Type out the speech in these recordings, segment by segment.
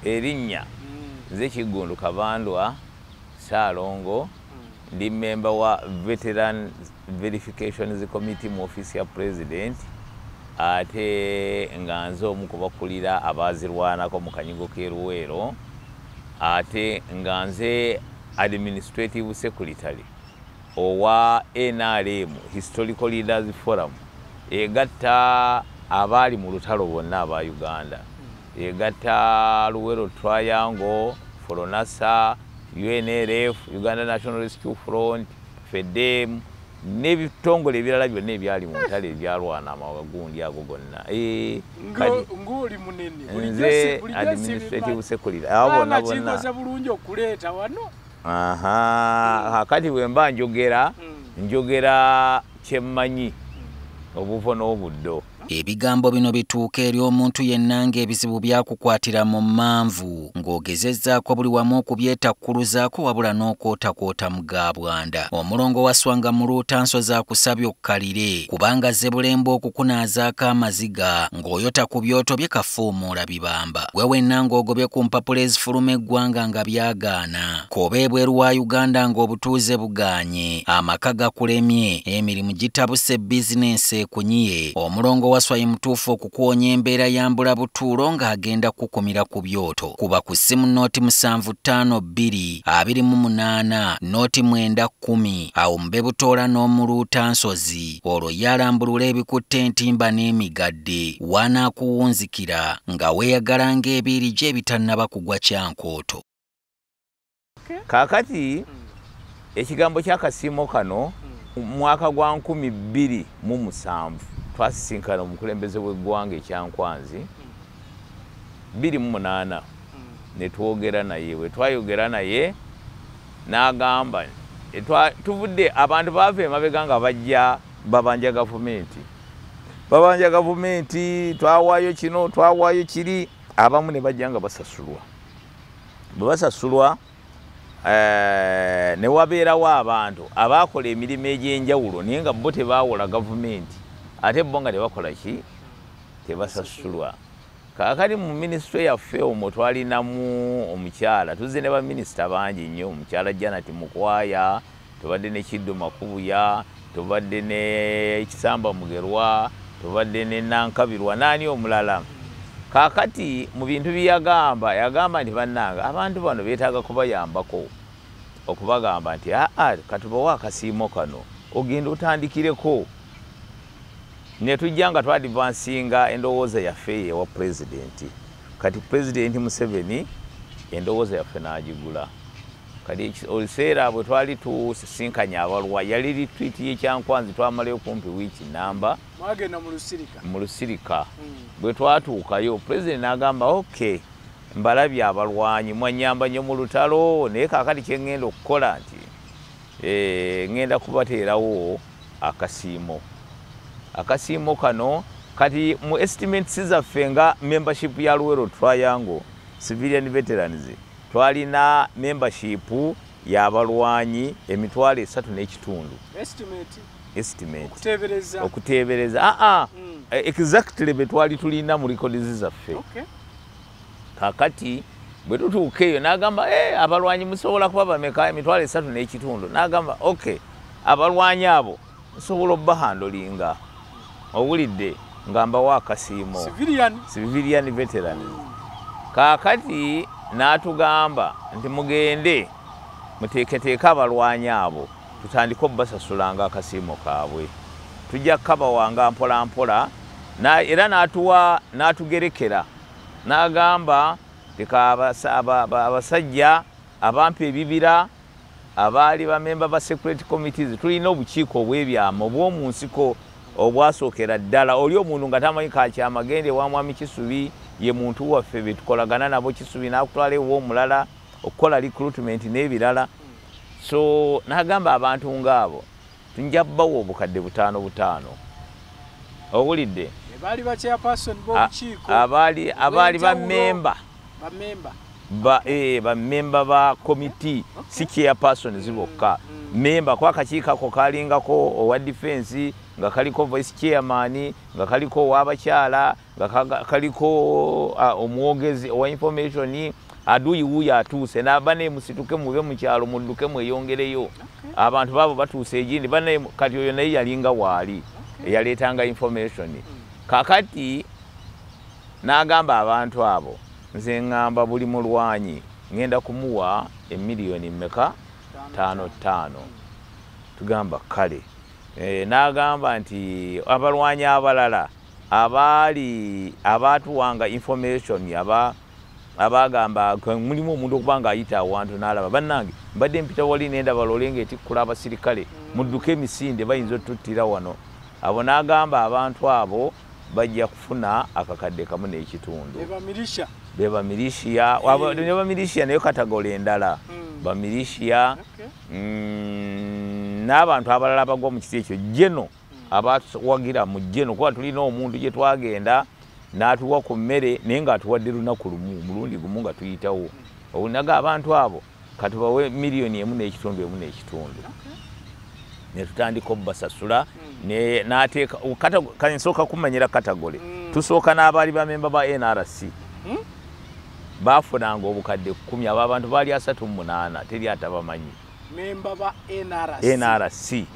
Erinnya nze Kiggundu Kabandwa Ssaalongo, ndi memba wa Veteran Verifications Committee mu ofiisi ya President, ate nga nze omu ku bakulira abaazirwanako mu kanyigo k'e Luweero, ate nga nze Administrative Secretary owa NRM Historical Leaders Forum, egatta abaali mu lutalo bonna aba Uganda, egatta Luweero Triangle, FRONASA, UNLF, Uganda National Rescue Front, FEDEM n'ebitongole ebirala byonna ebyali mu ntalo ebyalwana amagundi ago gonna. Ng'oli munene. Nze administrative secretary abo bonna bonna. Kinkoze bulungi okuleeta wano. Aha, kati bwe mba njogera, njogera kyemmanyi obuvo n'obuddo. Ebigambo bino bituuka eri omuntu yenna ng'ebizibu byakukwatira mu mmanvu, ng'ogezezzaako buli wamu okubyetakkuluzaako wabula n'okwotakwota mu gabwanda. Omulongo waswanga mu luutanso zakusabye okkalire, kubanga ze bulembe okukunaazaako amaziga ng'oyota ku byoto bye kafuumuula bibamba. Gwe wenna ng'ogobye ku mpapula ezifuluma eggwanga nga byagaana, k'oba ebweru wa Uganda ng'obutuuze bugaanye, amaka gakulemye, emirimu gitabuse, bizinensi ekunyiye, omulongo waswa ye mutuufu okukuwonya embeera ya mbulabutuulo ng'agenda kukumira ku byoto. Kuba ku ssimu 0752 28 09 10, awo mbe butoola n'omuluuta nsozi, olwo yalambulula ebikutte entimba n'emigadde wanaakuwunzikira nga weeyagala ng'ebiiri gye ebitannaba kugwa kyankooto. Kaakati ekigambo ky'akasiimo kano, mu mwaka gwa 2007 twasisinkana omukulembeze w'eggwanga ekyankwanzi 28 ne twogera naye. Bwe twayogera naye n'agamba tuvudde abantu baava emabega nga bajja babanja gavumenti, babanja gavumenti, twawaayo kino, twawaayo kiri. Abamu ne bajja nga basasulwa. Bwe basasulwa, ne wabeerawo abantu abakola emirimu egy'enjawulo naye nga bo tebawola gavumenti, ate bo nga tebakola ki, tebasasulwa. Kaakati mu minisitule yaffe omwo twalinamu omukyala, tuzze ne baminisita bangi nnyo, omukyala Janet Mukwaya, tubadde ne Kiddu Makubuya, tubadde ne Kisamba Mugerwa, tubadde ne Nankabirwa, naani omulala. Kaakati mu bintu bye yagamba, yagamba nti bannange, abantu bano beetaaga kubayambako okubagamba nti aa, katubawe akasiimo kano ogenda otandikireko. Ne tujja nga twadvancinga endowooza yaffe ewa Pulezidenti. Kati Pulezidenti Museveni endowooza yaffe n'agigula. Kati oluseera bwe twali tusisinkanye abalwa, yali retreat y'ekyankwanzi, twamalayo kumpi wiiki namba. Mwagenda mu lusirika. Mu lusirika. Bwe twatuukayo, Pulezidenti n'agamba, "Ok, mbalabye abalwanyi, mwanyamba nnyo mu lutalo, naye kaakati kye ŋŋenda okukola nti ŋŋenda kubateerawo akasiimo." Akasiimo kano kati mu estimates zaffe nga membership ya Luwero Triangle Civilian Veterans, twalina membership y'abalwanyi 350,000. Estimate. Estimate. Okuteebereza. Okuteebereza, aa, exactly be twali tulina mu records zaffe. Kakati bwe tutuuka eyo n'agamba, "Eh, abalwanyi musobola kuba bameka?" 350,000. N'agamba, "Ok, abalwanyi abo nsobola obbahandlinga, owulidde, nga mbawa akasiimo." Civilian. Civilian veterans. Kaakati n'atugamba nti mugende muteeketeeke abalwanyi abo, tutandike obbasasulanga akasiimo kaabwe, tujja kukabawanga mpola mpola. Era n'atuwa n'atugerekera n'agamba leka abasajja abampa ebibira abaali bamemba ba secret committees, tulina obukiiko obw'ebyama obw'omu nsiko obwasookera ddala, oli omuntu nga tamanyi kakyama, gende ewa Mwami Kisubi, ye muntu waffe betukolagana nabo. Kisubi n'akutwala ew'omulala okukola recruitment n'ebirala. So n'agamba abantu ng'abo nja bbawa obukadde butaano butaano, owulidde? Baali ba chairperson b'obukiiko. Abaali bamemba. Bamemba. Bamemba ba committee, si chairpersons bokka. Memba kuba akakiiko ako kalingako owa defense, nga kaliko vice chairman, nga kaliko w'abakyala, nga kaliko omwogezi owa information. Aduyi wuyo atuuse n'abane musituke muve mu kyalo mudduke mweyongereyo. Abantu baabo batuuse egindi bane. Kati oyo naye yalinga waali eyaleetanga information. Kakati n'agamba abantu abo, nze ŋŋamba buli mulwanyi ŋŋenda kumuwa emiliyoni mmeka? 5 5. Tugamba kale. N'agamba nti abalwanyi abalala abaali abaatuwanga information, abagamba mulimu omuntu okuba nga ayita awantu n'alaba, bannange mbadde mpita wali nendaba loole ng'etikkula abasirikale, mudduke emisinde bayinza otuttira wano. Abo n'agamba abantu abo bajja kufuna akakadde 1.5. Beba milisha beba milisha nayo category endala, bamilisha n'abantu abalala abagwa mu kiti ekyo jeno abawagira mu jeno, kuba tulina omuntu gye twagenda n'atuwa ku mmere naye ng'atuwadde lunaku lumu mulundi gumu nga tuyitawo. Onaga abantu abo katubawe miliyoni 1.5 1.5. Ne tutandika obbasasula n'ateeka nsooka kumanyira category. Tusooka n'abaali bamemba ba NRC baafunanga obukadde 10. Abo abantu baali 38, teri atabamanyi. Memba ba NRC. NRC.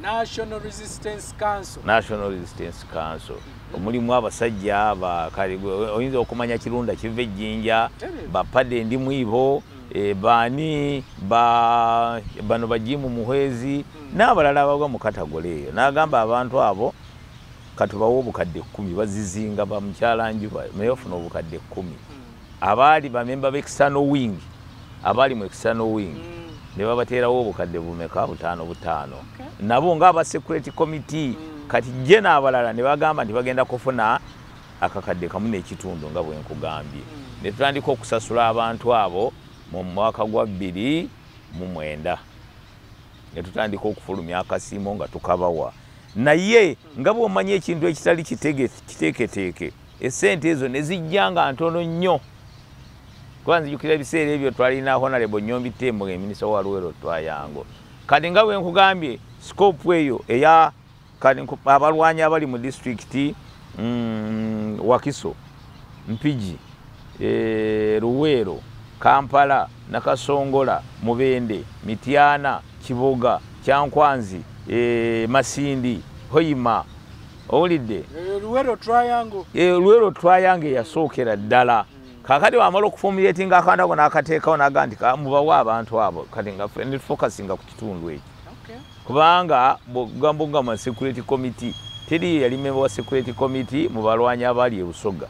National Resistance Council. National Resistance Council. Omulimu abasajja oyinza okumanya Kirunda kiva ejjinja, bapade ndi mwibo, baani bano bajimu Muhwezi n'abalala abagwa mu category eyo. N'agamba abantu abo katubawe obukadde 10, bazizinga ba mukyala Njuba naye ofuna obukadde 10. Abaali bamemba b'external wing, abaali mu external wing ne babateerawo obukadde bumeka? 5 5. Nabo ng'aba security committee. Kati je n'abalala ne bagamba nti bagenda kufuna akakadde 1.5 nga bwe nkugambye. Ne tutandika okusasula abantu abo mu mwaka gwa 2009. Ne tutandika okufulumya akasiimo nga tukabawa. Naye nga bw'omanyi ekintu ekitali kiteeketeeke, essente ezo ne zijja nga ntono nnyo. Kuba nzijukira ebiseera ebyo twalina Honorable Nyombi Tembo nga minisita wa Luwero Twayango. Kati nga bwe nkugambye scope eyo eya kati abalwanyi abali mu disitulikiti Wakiso, Mpigi, Luweero, Kampala, Nakasongola, Mubende, Mityana, Kiboga, Kyankwanzi, Masindi, Hoima, owulidde? Luwero Triangle. Luwero Triangle yasookera ddala. Kakati wamala okuformulatinga akantu ako n'akateekawo n'agamba nti mubawe abantu abo, kati nga ne focusinga ku kitundu ekyo. Kubanga bw'ogamba ogamba security committee, teri yali member wa security committee mu balwanyi abaali e Busoga.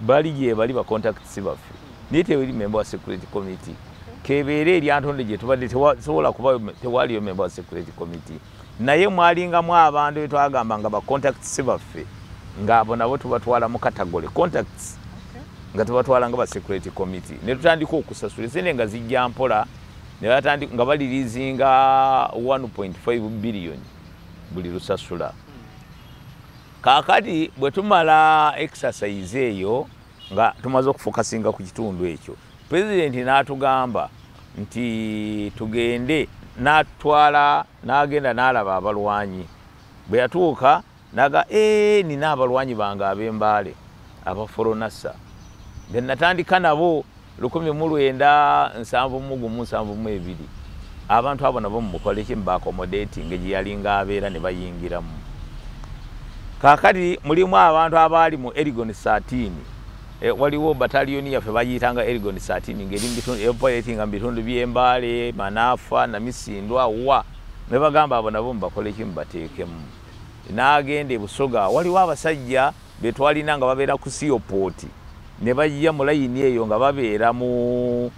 Bali gye bali ba contacts baffe. Naye tewali member wa security committee. Kebeere eryantonde gye tubadde tewasobola kuba tewaliyo member wa security committee. Naye mwalingamu abantu be twagamba nga ba contacts baffe, ng'abo nabo tubatwala mu category contacts, nga tubatwala nga ba security committee. Ne tutandika okusasula essente nga zijja mpola, ne batandika nga balirizinga 1.5 billion buli lusasula. Kaakati bwe tumala exercise eyo nga tumaze okufokasinga ku kitundu ekyo, pulezidenti n'atugamba nti tugende, n'atwala n'agenda n'alaba abalwanyi. Bwe yatuuka n'aga nina abalwanyi bange ab'Embaale abaforonasa be natandika nabo 1971 72. Abantu abo nabo mumukoleki mubaaccommodating gye yalinga abeera ne bayingiramu. Kaakati mulimu abantu abaali mu Erigon 13. Waliwo bataliyoni yaffe bagiyitanga Erigon 13 ng'eri operatinga mu bitundu by'Embaale, Manaafa, Namisindwa, wa ne bagamba abo nabo mubakoleki mubateekemu. N'agenda e Busoga, waliwo abasajja be twalina nga babeera ku Sioport, ne bajja mu layini eyo nga babeera mu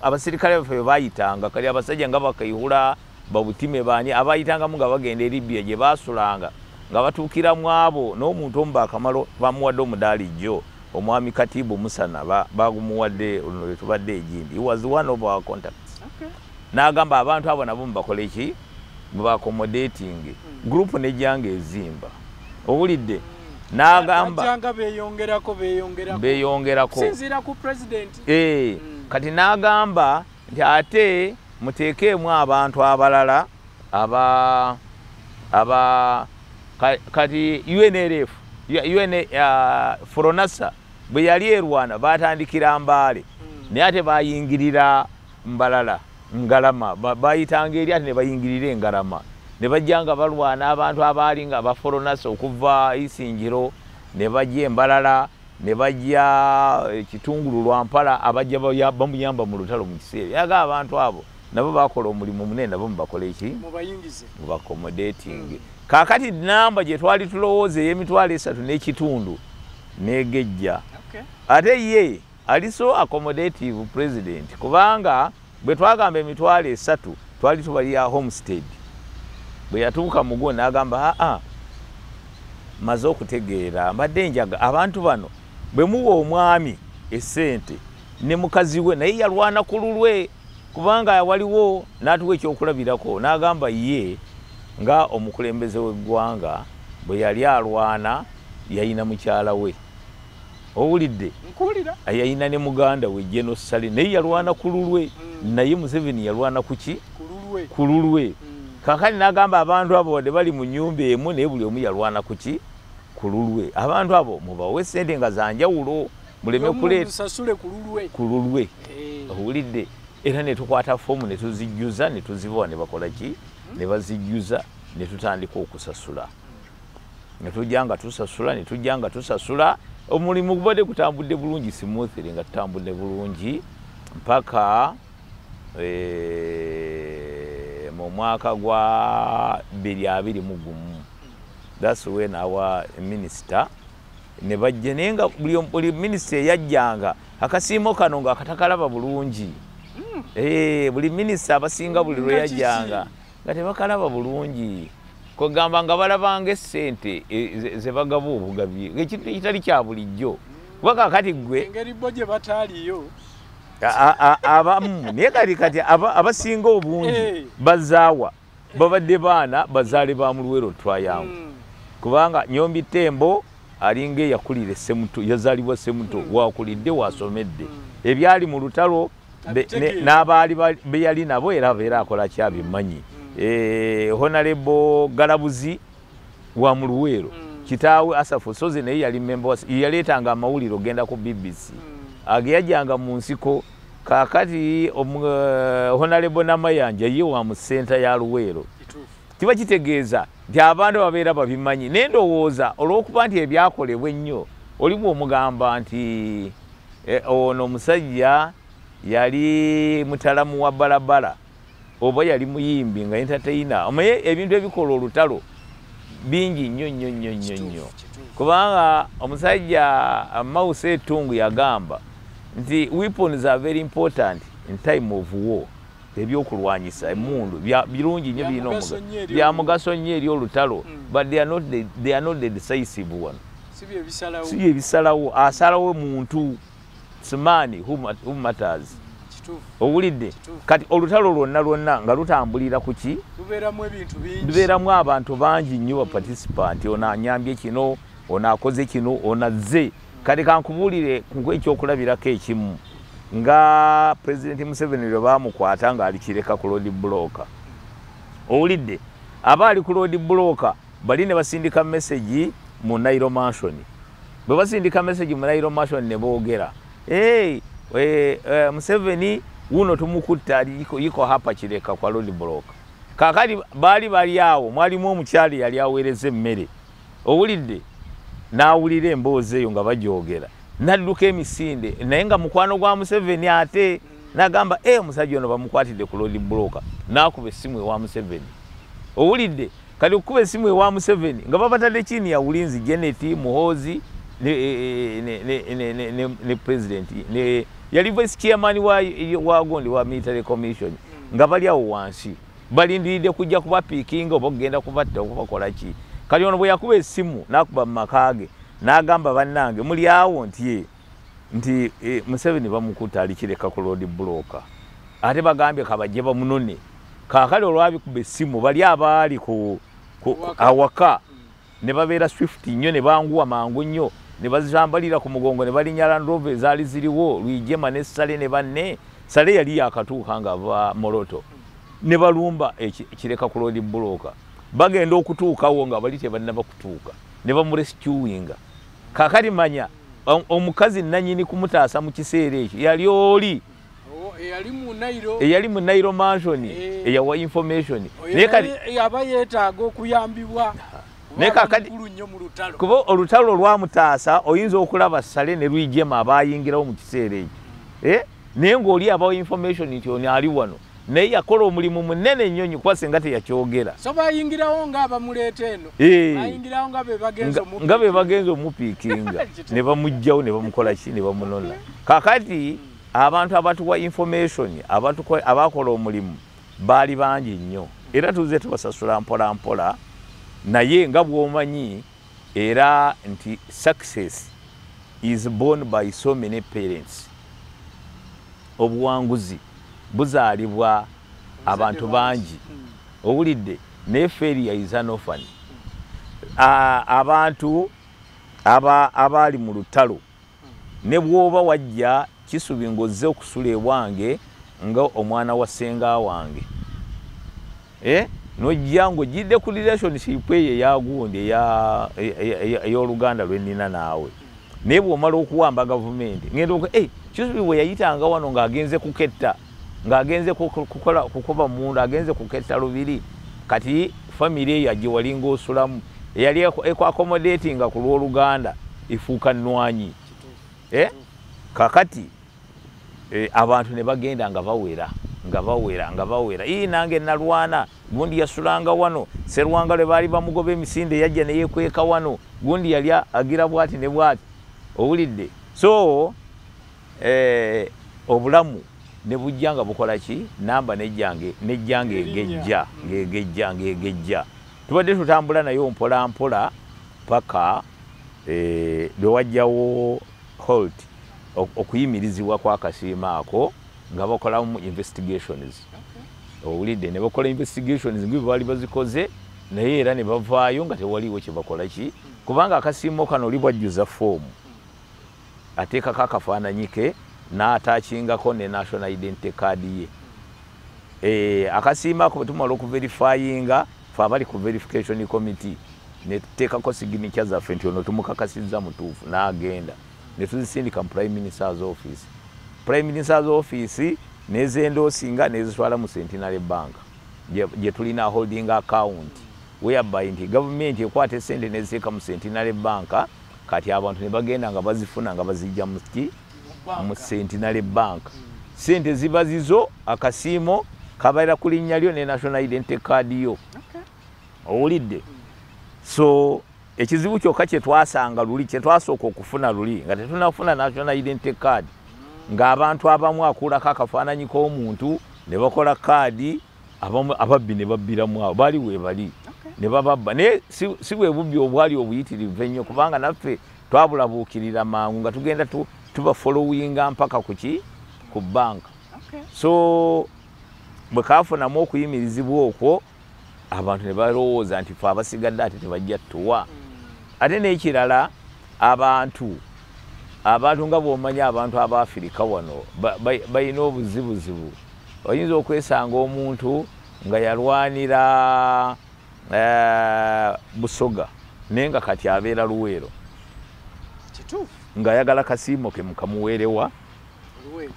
abasirikale baffe bayitanga, kali abasajja nga Bakaihura, Babutime baani abayitangamu nga bagenda e Libya gye baasulanga, nga batuukira mu abo n'omuntu omu baakamalo bamuwadde omudaali jjo, omwami Katibu Musana bagumuwadde luno lwe tubadde egindi. He was one of our contacts. N'agamba abantu abo nabo mubakole ki? Mubaaccommodating. Group nejjanga ezimba. Owulidde? N'agamba beeyongerako sinziira ku president. Kati n'agamba nti ate muteekeemu abantu abalala aba Aba kati UNLF, Fronasa bwe yali erwana batandikira Mbale, naye ate bayingirira Mbalala, Ngalama, bayitanga eri ate ne bayingirira Engalama, ne bajja nga balwana abantu abaali nga ba Fronasa okuva Isingiro ne bajja Embalala ne bajja Kitungulu Lwampala, abajja bamuyamba mu lutalo mu kiseera. Yaga abantu abo nabo bakola omulimu munene, nabo mubakole ki? Mubayingize, mubaccommodating. Kaakati namba gye twali tulowooza ey'emitwalo 3 n'ekitundu negejja. Ate ye ali so accommodative president, kubanga bwe twagamba emitwalo 3 twali tubalya homestead. Bwe yatuuka mugo n'agamba aa, maze okutegeera mbadde njaga abantu bano bwe muwa omwami essente ne mukazi we naye yalwana ku lulwe, kubanga waliwo n'atuwa ekyokulabirako n'agamba ye nga omukulembeze w'eggwanga bwe yali alwana yayina mukyala we, owulidde, yayina ne muganda we General Saleh, naye yalwana ku lulwe, naye Museveni yalwana ku ki? Ku lulwe. Kaakati n'agamba abantu abo wadde bali mu nnyumba emu naye buli omu yalwana ku ki? Ku lulwe. Abantu abo mubawe ssente nga za njawulo, muleme kuleeta ku lulwe, owulidde. Era ne tukwata foomu ne tuzijjuza ne tuzibawa ne bakola ki? Ne bazijjuza ne tutandika okusasula. Ne tujja nga tusasula, ne tujja nga tusasula, omulimu gubadde gutambudde bulungi smoothly, nga tutambudde bulungi mpaka mu mwaka gwa 2021. That's when our minister ne bajja, naye nga buli minisita eyajjanga akasiimo kano nga akatakalaba bulungi. Buli minisita abasinga buli lwe yajjanga nga tebakalaba bulungi, kugamba nga balabanga essente ze bagaba obugabi, ekintu ekitali kya bulijjo. Kuba kaakati ggwe engeri bo gye bataaliyo abamu, naye kati kati abasinga obungi bazaawa babadde baana bazaale ba mu Luweero Triangle, kubanga Nyombi Tembo alinga eyakulira Ssemuto, yazaalibwa Ssemuto, wakulidde wasomedde ebyali mu lutalo n'abaali be yali nabo era abeera akola kyabimanyi. Honorable Galabuzi wa mu Luweero, kitaawe Asafu Sozi naye yali member, yaleetanga amawulire ogenda ku BBC, ageyajjanga mu nsiko. Kaakati Honorable Namayanja ye wa mu ssenta ya Luweero. Kiba kitegeeza nti abantu babeera babimanyi, naye ndowooza olw'okuba nti ebyakolebwa ennyo, olimu omugamba nti ono omusajja yali mutalamu wa balabala oba yali muyimbi nga entertainer. Omaye ebintu ebikola olutalo bingi nnyo nnyo nnyo nnyo nnyo, kubanga omusajja Mao Zedong yagamba nti weapons are very important in time of war. Ebyokulwanyisa emmundu birungi nnyo, birina bya mugaso nnyo eri olutalo, but they are not the decisive one. Si bye bisalawo, asalawo muntu, it's man who matters. Owulidde. Kati olutalo lwonna lwonna nga lutambulira ku ki? Lubeeramu abantu bangi nnyo ba participant, ono anyambye kino, ono akoze kino, ono azze. Kati kankubuulire ekyokulabirako ekimu, nga President Museveni lwe baamukwata ng'ali Kireka ku road block. Owulidde, abaali ku road block bali ne basindika message mu Nairo Mansion. Bwe basindika message mu Nairo Mansion ne boogera, hey, Museveni wuno tumukutta yiko hapa Kireka kwa road block. Kaakati baali bali awo, mwalimu omukyali yali aweereza emmere. Owulidde, n'awulira emboozi eyo nga bagyogera, n'adduka emisinde, naye nga mukwano gwa Museveni ate n'agamba omusajja ono bamukwatidde ku road block, n'akuba essimu ewa Museveni. Owulidde, kati okukuba essimu ewa Museveni nga babatadde chini ya ulinzi Janet Muhoozi ne president ne yali vice chairman wa gondi wa military commission, nga bali awo wansi balindiridde kujja kubapiikinga oba okugenda kubatta okubakola ki. Kati ono bwe yakuba essimu n'akuba mu maka ge n'agamba bannange muli awo nti Museveni bamukutta ali Kireka ku road block, ate bagambye kabajje bamunone. Kaakali olwabikuba essimu bali abaali ku awaka ne babeera swift nnyo, ne banguwa mangu nnyo, ne bazambalira ku mugongo ne balinnya Land Rover ezaali ziriwo, Rwigyema ne Saleh ne banne. Saleh yali yakatuuka ng'ava Moroto, ne balumba Kireka ku road block. Bagenda okutuukawo nga bali tebannaba kutuuka, ne bamurescuinga. Kaakati manya omukazi nannyini kumutaasa mu kiseera ekyo yali oli eyali mu Nairo Mansion, eyawa information. Naye kati aba yeetaaga okuyambibwa. Naye kaakati kuba olutalo olwamutaasa oyinza okulaba Sale ne Rwigyema abayingirawo mu kiseera ekyo, naye ng'oli abawa information nti ono ali wano, naye yakola omulimu munene nnyo nnyo kuba singa teyakyogera. So bayingirawo nga abamuleeta eno, bayingirawo nga be bagenza omupiikinga ne bamuggyawo ne bamukola ki, ne bamunona. Kaakati abantu abatuwa information, abakola omulimu baali bangi nnyo, era tuzze tubasasula mpola mpola. Naye nga bw'omanyi era nti success is born by so many parents. Obuwanguzi buzaalibwa abantu bangi. Owulidde? Naye failure is an orphan. Abantu abaali mu lutalo, ne bw'oba wajja Kisubi ng'ozze okusula ewange nga omwana wa ssenga wange, nojja ng'ojjidde ku relationship eyo eyagundi ey'oluganda lwe nnina naawe, naye bw'omala okuwamba gavumenti ngenda Kisubi bwe yayitanga wano ng'agenze kuketta, ng'agenze kukuba munda, agenze kuketta Lubiri, kati famire eyo gye walinga osulamu eyali ekwaccommodatinga ku lw'oluganda efuuka nnwanyi. Kakati abantu ne bagenda nga bawera nga bawera nga bawera. Ii nange nalwana, gundi yasulanga wano, Serwanga lwe baali bamugoba emisinde yajja ne yeekweka wano, gundi yali agira bwati ne bwati. Owulidde? So obulamu ne bujja nga bukola ki, namba nejjange nejjange egejja ng'egejja ng'egejja. Tubadde tutambula nayo mpola mpola paka lwe wajjawo halt, okuyimirizibwa kw'akasiimo ako nga bakolamu investigations. Owulidde? Ne bakola investigations nga baali bazikoze, naye era ne bavaayo nga tewaliwo kye bakola ki, kubanga akasiimo kano oli bwajjuza foomu ateekako akafaananyi ke n'ataakingako ne national identity card ye. Akasiimo ako bwe tumala okuverifyinga, fe abali ku verification committee ne tuteekako signature zaffe nti ono tumukakasizza mutuufu, n'agenda ne tuzisindika mu Prime Minister's office. Prime Minister's office nezendoosinga nezitwala mu Centenary Bank gye tulina holding account, whereby nti gavumenti ekwata esente neziteeka mu Centenary Bank, kati abantu ne bagenda nga bazifuna nga bazijja mu Centenary Bank. Sente ziba zizo, akasiimo kabeera ku linnya lyo ne national identity card yo. Owulidde? So ekizibu kyokka kye twasanga luli, kye twasooka okufuna luli nga tetunafuna national identity card, ng'abantu abamu akuulako akafaananyi k'omuntu ne bakola kaadi, abamu ababbi ne babbiramu awo baali weebali ne bababba. Naye si bwe bubbi obwali obuyitirivu ennyo, kubanga naffe twabulabuukirira mangu nga tugenda tubafollowinga mpaka kuki ku banka. So bwe kaafunamu okuyimirizibwa okwo, abantu ne balowooza nti fe abasigadde ate tebajja tuwa. Ate n'ekirala, abantu nga bw'omanyi abantu ab'Afirika wano balina obuzibuzibu. Oyinza okwesanga omuntu nga yalwanira Busoga naye nga kati abeera Luweero, ng'ayagala kasiimo ke mukamuweerewa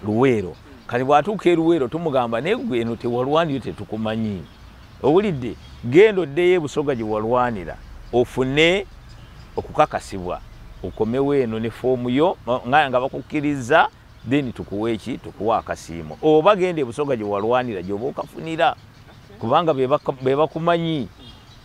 Luweero. Kati bw'atuuka e Luweero tumugamba naye gwe eno tewalwanira, tetukumanyi. Owulidde? Genda oddeyo e Busoga gye walwanira ofune okukakasibwa, okomewo eno ne foomu yo nga bakukkiriza, then tukuwe ki, tukuwa akasiimo. Oba genda e Busoga gye walwanira gy'oba okafunira, kubanga be bakumanyi.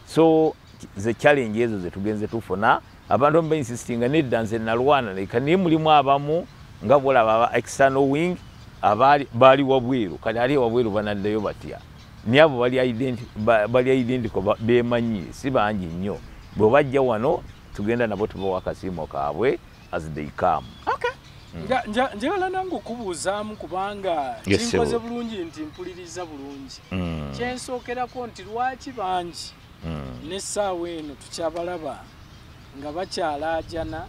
So ze challenge ezo ze tugenze tufuna. Abantu mba insistinga nedda nze nalwana, naye mulimu abamu nga bw'olaba aba external wing abaali baali wabweru, kati ali wabweru banaddayo batya? Naye abo bali identical, beemanyi, si bangi nnyo. Bwe bajja wano tugenda nabo tubawa akasiimo kaabwe as they come. Njagala nange okubuuzaamu kubanga kinkoze bulungi nti mpuliriza bulungi. Kyensookerako nti lwaki bangi n'essaawa eno tukyabalaba nga bakyalaajana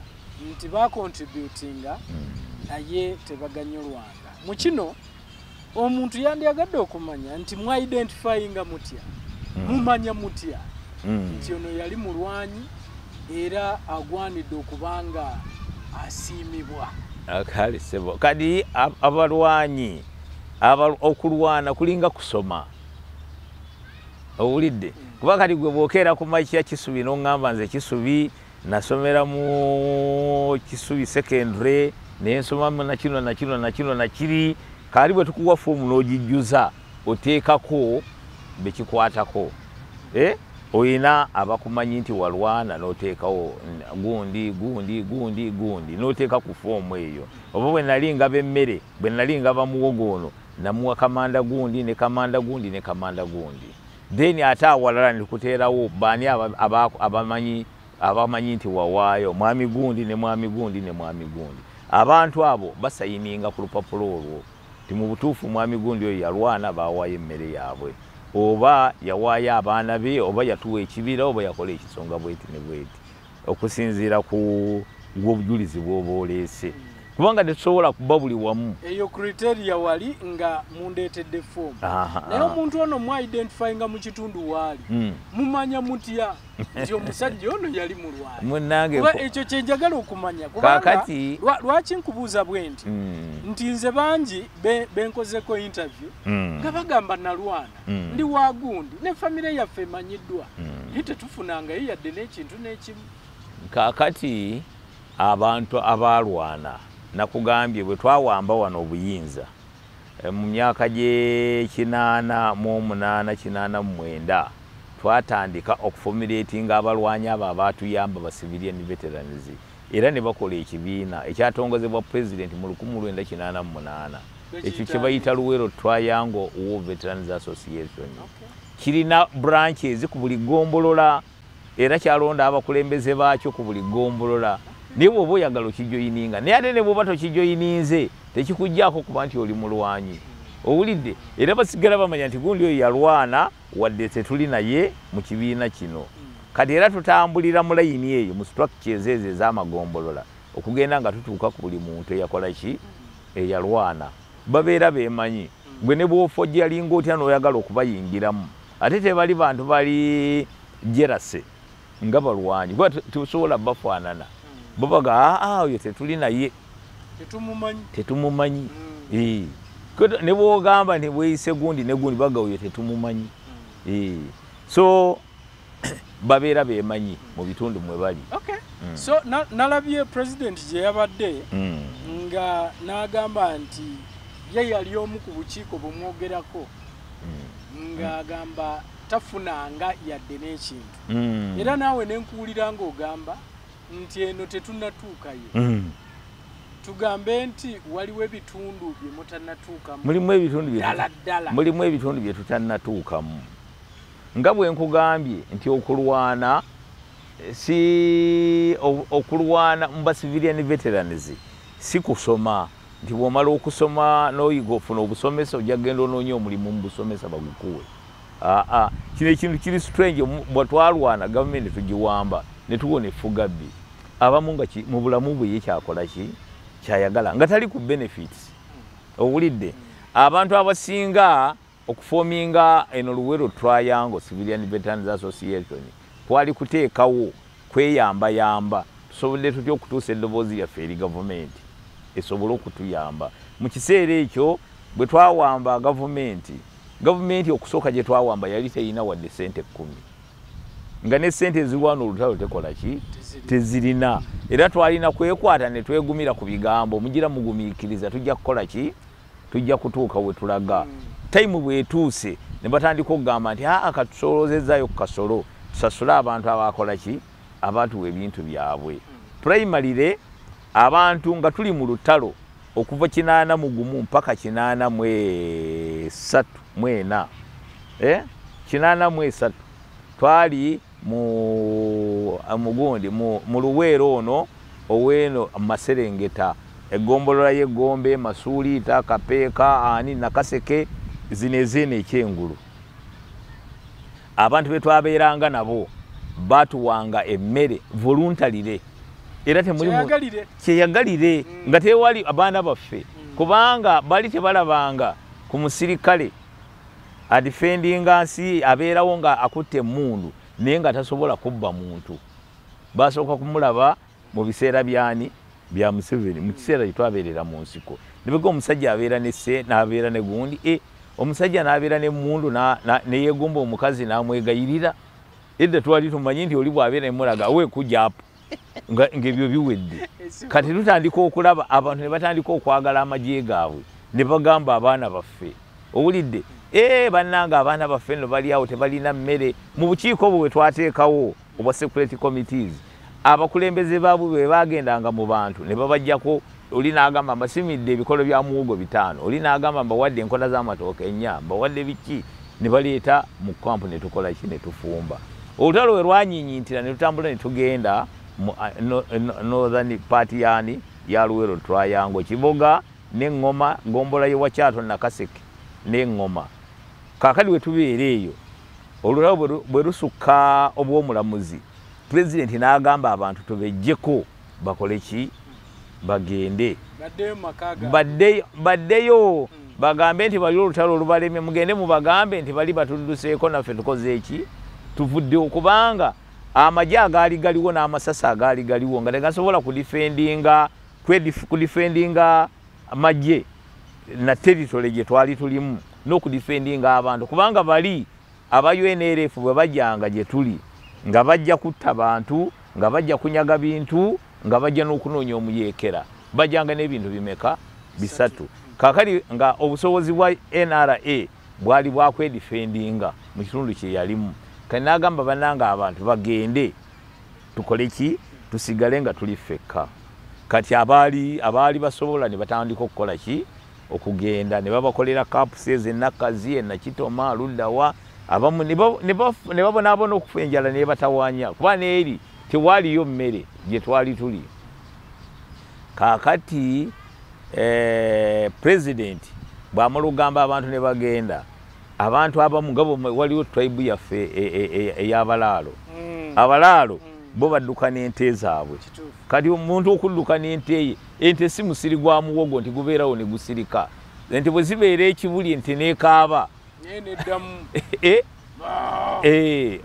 nti bakontributinga naye tebaganyulwanga. Mu kino omuntu yandyagadde okumanya nti mwidentifyinga mutya, mumanya mutya Nti ono yali mulwanyi era agwanidde okubanga asiimibwa. Kale sebo, kadi abalwanyi okulwana kulinga kusoma. Owulidde? Kuba kati gwe bwokeera ku makya Kisubi n'oŋŋamba nze Kisubi nasomera mu Kisubi secondary nensoma nakino nakino nakino nakiri, kali bwe tukuwa foomu n'ogijjuza oteekako bekikwatako. Oyina abakumanyi nti walwana n'oteekawo gundi gundi gundi gundi n'oteeka ku foomu eyo. Oba bwe nali ngaba emmere, bwe nali ngaba muwogo ono namuwa kamanda gundi ne kamanda gundi ne kamanda gundi. Then ate awalala nikuteerawo baani abamanyi nti wawaayo mwami gundi ne mwami gundi ne mwami gundi. Abantu abo basayininga ku lupapula olwo nti mu butuufu mwami gundi oyo yalwana baawaayo emmere yaabwe, oba yawaayo abaana be, oba yatuwa ekibira, oba yakola ekisonga bweti ne bweti, okusinziira ku bwobujulizi bw'oba oleese. Kubanga tetusobola kuba buli wamu. Eyo criteria wali nga mundeetedde foomu. Naye omuntu ono mwa-identifyinga mu kitundu waali, mumanya mutya nti omusajja ono yali mulwanyi? Munnange, Kuba ekyo kye njagala okumanya. Kubanga lwaki nkubuuza bwe nti? Nti nze bangi benkozeko interview nga bagamba nalwana, ndi wa gundi, ne famire yaffe emanyiddwa, naye tetufunangayo yadde n'ekintu n'ekimu. Kaakati abantu abalwana nakugambye bwe twawamba wano obuyinza mu myaka gye 88 89 twatandika okuformulatinga abalwanyi abo abatuyamba ba civilian veterans, era ne bakola ekibiina ekyatongozebwa president mu 1988 ekyo kye bayita Luwero Triangle War Veterans Association. Kirina branches ku buli ggombolola era kyalonda abakulembeze baakyo ku buli ggombolola. Naye bw'oba oyagala okijoyininga, naye ate ne bw'oba tokijoyininze tekikuggyako kuba nti oli mulwanyi. Owulidde? Era basigala bamanya nti gundi oyo yalwana wadde tetuli naye mu kibiina kino. Kati era tutambulira mu layini eyo mu structures ezo ez'amagombolola okugenda nga tutuuka ku buli muntu eyakola ki, eyalwana. Babeera beemanyi. Gwe ne bw'ofojja yalinga otya n'oyagala okubayingiramu, ate tebali bantu bali jerase nga balwanyi, kuba tusobola bafaanana. Bo baga aa oyo tetuli naye, tetumumanyi. Ne bw'ogamba nti bweyise gundi ne gundi, baga oyo tetumumanyi. So babeera beemanyi mu bitundu mwe bali. So nalabye president gye yabadde nga n'agamba nti ye yali omu ku bukiiko bumwogerako, ng'agamba tafunanga yadde n'ekintu. Era naawe ne nkuwulira ng'ogamba nti eno tetunnatuukayo. Tugambe nti waliwo ebitundu bye mutannatuukamu. Mulimu ebitundu ddala ddala. Mulimu ebitundu bye tutannatuukamu. Nga bwe nkugambye nti okulwana si okulwana mu ba civilian veterans si kusoma, nti bw'omala okusoma n'oyiga ofuna obusomesa ojja kugenda onoonya omulimu mu busomesa bagukuwe. Kino ekintu kiri strange. Bwe twalwana gavumenti tugiwamba ne tuwona effuga bbi, abamu nga mu bulamu bwe ye kyakola ki kyayagala nga tali ku benefits. Owulidde? Abantu abasinga okufominga eno Luwero Triangle Civilian Veterans Association kwali kuteekawo kweyambayamba tusobodde tutya okutuusa eddoboozi lyaffe eri gavumenti esobole okutuyamba. Mu kiseera ekyo bwe twawamba gavumenti, gavumenti okusooka gye twawamba yali teyina wadde sente 10, nga ne sente ezirwana olutalo tekola ki, tezirina. Era twalina kwekwata ne twegumira ku bigambo, mugira mugumiikiriza tujja kukola ki, tujja kutuuka we tulaga. Tayimu bwetuuse ne batandika okugamba nti aa katusolozezaayo ku kasolo tusasule abantu abakola ki, abatuwa ebintu byabwe. Primarily abantu nga tuli mu lutalo okuva 81 mpaka 83 mwena 83 twali mu mugundi mu Luweero ono oweno Maserengeta, eggombolola y'Eggombe, Masuuliita, Kapeeka, ani Nakaseke, zino ez'eno ekyengulu. Abantu be twabeeranga nabo batuwanga emmere voluntarily, era temuli kyeyagalire, nga tewali abaana baffe, kubanga bali tebalabanga ku musirikale adifendinga nsi abeerawo nga akutte emmundu naye nga tasobola kubba muntu. Basooka kumulaba mu biseera byani bya Museveni, mu kiseera twabeerera mu nsiko. Nibego omusajja abeera ne se n'abeera ne gundi, omusajja n'abeera ne mundu ne yeegomba omukazi n'amwegayirira. Edda twali tumanyi nti oli bw'abeera ne mulaga we kujja apo ng'ebyo biwedde. Kati tutandika okulaba abantu ne batandika okwagala amagye gaabwe ne bagamba abaana baffe, owulidde, bannange abaana baffe nno bali awo tebalina mmere. Mu bukiiko obwo bwe twateekawo obwa security committees, abakulembeze baabwe bwe bagendanga mu bantu ne babajjako, oli n'agamba mbasimidde ebikolo bya muwogo 5, oli n'agamba mbawadde enkola z'amatooke 4, mbawadde biki, ne baleeta mu kampu ne tukola ki, ne tufumba. Olutalo we lwanyinyintira ne tutambula ne tugenda mu northern part yani ya Luwero Triangle, Kiboga n'Engoma, Gombola ye Wakyato Nakaseke n'Engoma. Kaakati we tubeera eyo olutalo bwe lusukka obw'omulamuzi, pulezidenti n'agamba abantu tubejjeko bakole ki, bagende baddeyo bagambe nti bali olutalo olubalemye, mugende mubagambe nti bali batudduseeko naffe tukoze eki, tuvuddewo. Kubanga amagye agaali galiwo n'amasasi agaali galiwo nga tegasobola kudifendinga magye na territory gye twali tulimu n'okudifendinga abantu, kubanga bali aba UNLF bwe bajjanga gye tuli nga bajja kutta bantu, nga bajja kunyaga bintu, nga bajja n'okunoonya omuyeekera, bajjanga n'ebintu bimeka 3. Kaakati nga obusobozi bwa NRA bwali bwakwedifendinga mu kitundu kye yalimu. Kati n'agamba bannange abantu bagende tukole ki, tusigale nga tuli ffekka. Kati abaali basobola ne batandika okukola ki, okugenda ne babakolera kapuses enakazi enakitoma luddawa, abamu ne babonaabona okufa enjala ne batawaanya, kuba n'eri tewaliyo mmere gye twali tuli. Kaakati pulezidenti bw'amala okugamba abantu ne bagenda, abantu abamu nga waliwo tribe yaffe ey'abalaalo, abalaalo bo badduka n'ente zaabwe. Kati omuntu okudduka n'ente ye, ente si musiri gwa muwogo nti gubeerawo ne gusirika, ente bwe zibeera ekibuli ente n'ekaaba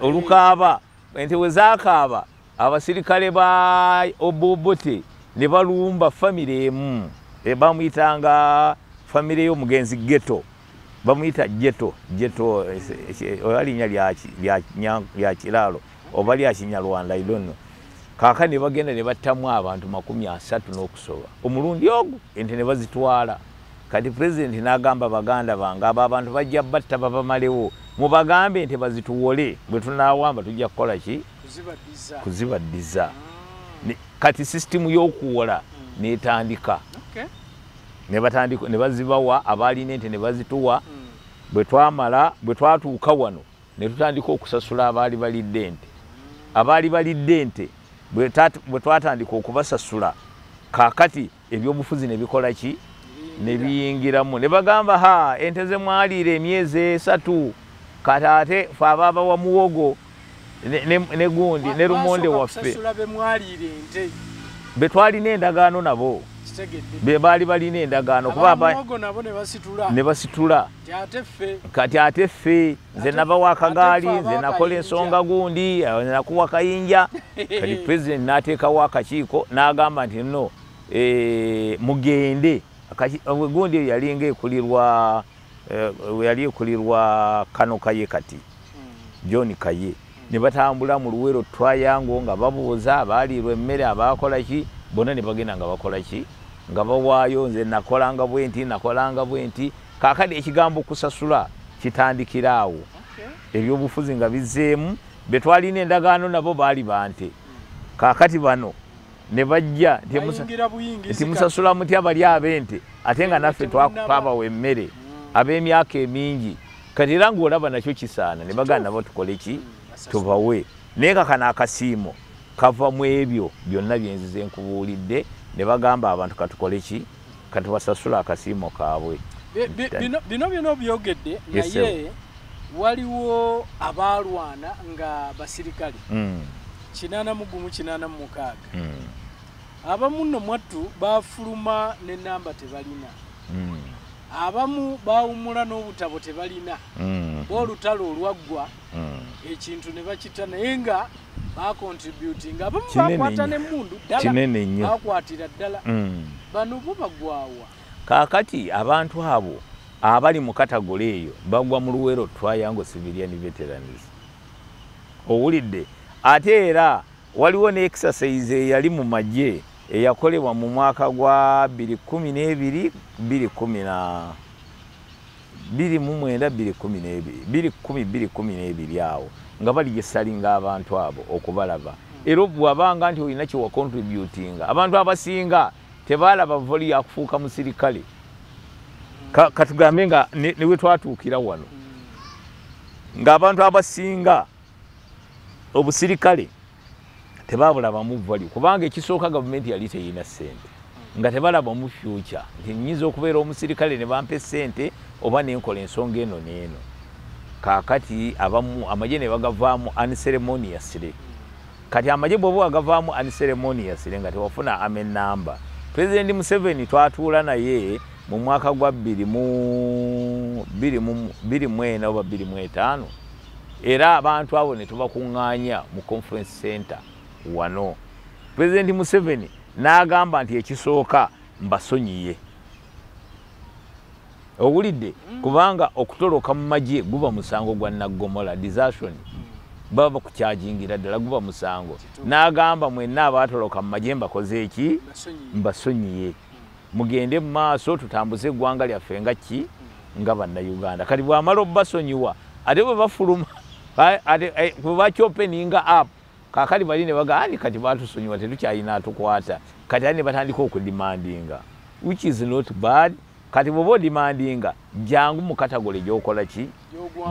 olukaaba, ente bwe zaakaaba abasirikale ba Obote ne balumba famire emu, bamuyitanga famire y'omugenzi Geto, bamuyita Geto, Geto oba linnya lya kiraalo oba lya Kinyarwanda, I don't know. Kaakati ne bagenda ne battamu abantu 30 n'okusoba omulundi ogwo, ente ne bazitwala. Kati pulezidenti n'agamba baganda bange abo abantu bajja batta babamalewo, mubagambe nti bazituwole, bwe tunaawamba tujja kukola ki, kuzibaddiza. Kati sisitimu y'okuwola n'etandika, ne bazibawa abaalina ente ne bazituwa. Bwe twamala, bwe twatuuka wano ne tutandika okusasula abaali balidde ente. Abaali balidde ente bwe twatandika okubasasula, kaakati ebyobufuzi ne bikola ki, ne biyingiramu, ne bagamba ha, ente ze mwaliira emyezi 3, kati ate fe abaaba wa muwogo ne gundi ne lumonde waffe be twalina endagaano nabo, be baali balina endagaano kuba ne basitula. Kati ate ffe nze nabawa akagaali, nze nakola ensonga gundi, nakuwa kayinja. Kati pulezidenti n'ateekawo akakiiko n'agamba nti no, mugende. Gundi eyo yalinga ekulirwa, yali ekulirwa Kano Kaye, kati John Kaye. Ne batambula mu Luwero Triangle nga babuuza abaaliirwa emmere abaakola ki, bonna ne bagenda nga bakola ki, nga bawaayo nze nakolanga bwe nti, nakolanga bwe nti. Kaakati ekigambo kusasula kitandikira awo, ebyobufuzi nga bizzeemu. Be twalina endagaano nabo baali bante, kaakati bano ne bajja nti musasula mutya bali ab'ente, ate nga naffe twabawa emmere ab'emyaka emingi. Kati era ng'olaba nakyo kisaana, ne baganda nabo tukole ki, tubawe. Naye nga kano akasiimo kava mu ebyo byonna bye nzize nkubuulidde, ne bagamba abantu katukole ki, katubasasula akasiimo kaabwe. Bino byonna obyogedde, naye waliwo abaalwana nga basirikale 81 86, abamu nno mwattu bafuluma n'ennamba tebalina, abamu bawummula n'obutabo tebalina. Olutalo olwaggwa ekintu ne bakita naye nga bacontributinga abamu bakwata n'emmundu ddala bakwatira ddala bano bo bagwawa. Kaakati abantu abo abali mu category eyo bagwa mu Luwero Triangle Civilian Veterans. Owulidde? Ate era waliwo ne exercise eyali mu magye eyakolebwa mu mwaka gwa 2012 2019 2012 awo nga bali gesalinga abantu abo okubalaba. Era bw'abanga nti olina kye wacontributinga, abantu abasinga tebalaba voli yakufuuka musirikale. Katugambe nga ne we twatuukira wano ng'abantu abasinga obusirikale tebabulabamu vali, kubanga ekisooka gavumenti yali teyina ssente, nga tebalabamu future nti nnyinza okubeera omusirikale ne bampa essente oba nenkola ensonga eno n'eno. Kaakati abamu amagye ne bagavaamu unceremoniously. Kati amagye bw'oba wagavaamu unceremoniously nga tewafuna army number. President Museveni twatuula naye mu mwaka gwa 2024 oba 2025, era abantu abo ne tubakuŋŋaanya mu conference center wano. President Museveni n'agamba nti ekisooka mbasonyiye. Owulidde? Kubanga okutoloka mu magye guba musango gwa naggomola, desertion, baba bakukyajingira ddala guba musango. N'agamba mwenna abaatoloka mu magye mbakoze eki? Mbasonyiye. Mugende mu maaso tutambuze eggwanga lyaffe nga ki? Nga bannayuganda. Kati bw'amala obbasonyiwa ate bwe bafuluma ate bwe bakyopeninga up, kaakati bali ne baga ani kati baatusonyiwa tetukyalina atukwata. Kati ate ne batandika okudimandinga, which is not bad. Kati bw'oba odimandinga jangu mu category gy'okola ki?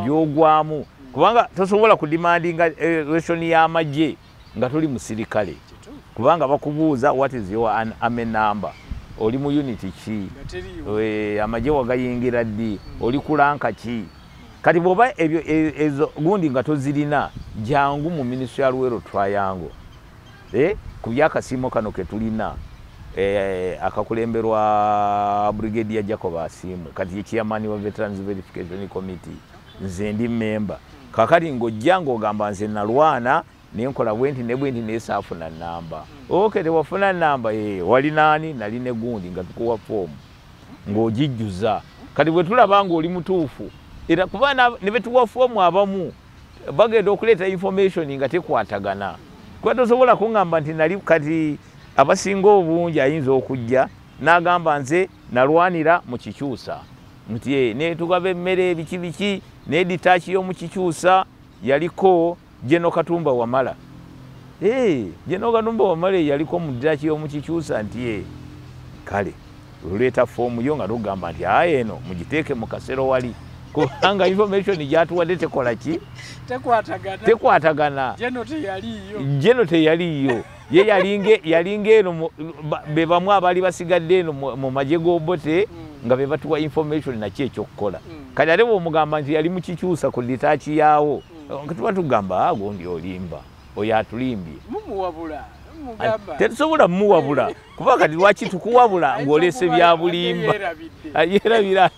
Gy'ogwamu. Kubanga tosobola kudimandinga ration y'amagye nga toli musirikale, kubanga bakubuuza what is your army number, oli mu unit ki, amagye wagayingira ddi, oli ku rank ki. Kati bw'oba ebyo ezo gundi nga tozirina, jangu mu ministry ya Luwero Triangle ku byakasiimo kano ke tulina akakulemberwa Brigadier Jacob Asiimwe, kati ye chairman wa Veterans Verification Committee, nze ndi member. Kakati ng'ojja ng'ogamba nze nalwana nenkola bwenti ne bwenti naye saafuna namba. Okay, tewafuna namba, wali naani? Nali ne gundi, nga tukuwa foomu ng'ogijjuza. Kati bwe tulaba ng'oli mutuufu, era kuba ne betuwa foomu abamu bagenda okuleeta information nga tekwatagana. Kuba tosobola kuŋŋamba nti nali, kati abasinga obungi ayinza okujja n'agamba nze nalwanira mu kikyusa nti ne tugaba emmere biki biki, ne detach y'omu kikyusa yaliko General Katumba Wamala. General Katumba Wamala yaliko mu detach y'omu kikyusa nti kale oleeta foomu yo nga tugamba nti aye eno mugiteeke mu kasero wali, kubanga information gyatuwadde tekola ki? Tekwatagana. General teyaliiyo. Ye yalinga eno be bamu abaali basigadde eno mu magye g'Obote nga be batuwa information naki ekyokukola. Kati ate bw'omugamba nti yali mu kikyusa ku detach yaawo, nga tuba tugamba ago ndi olimba, oyo atulimbye. Tetusobola mumuwabula, kuba kati lwaki tukuwabula ng'olese bya bulimba? Yerabira.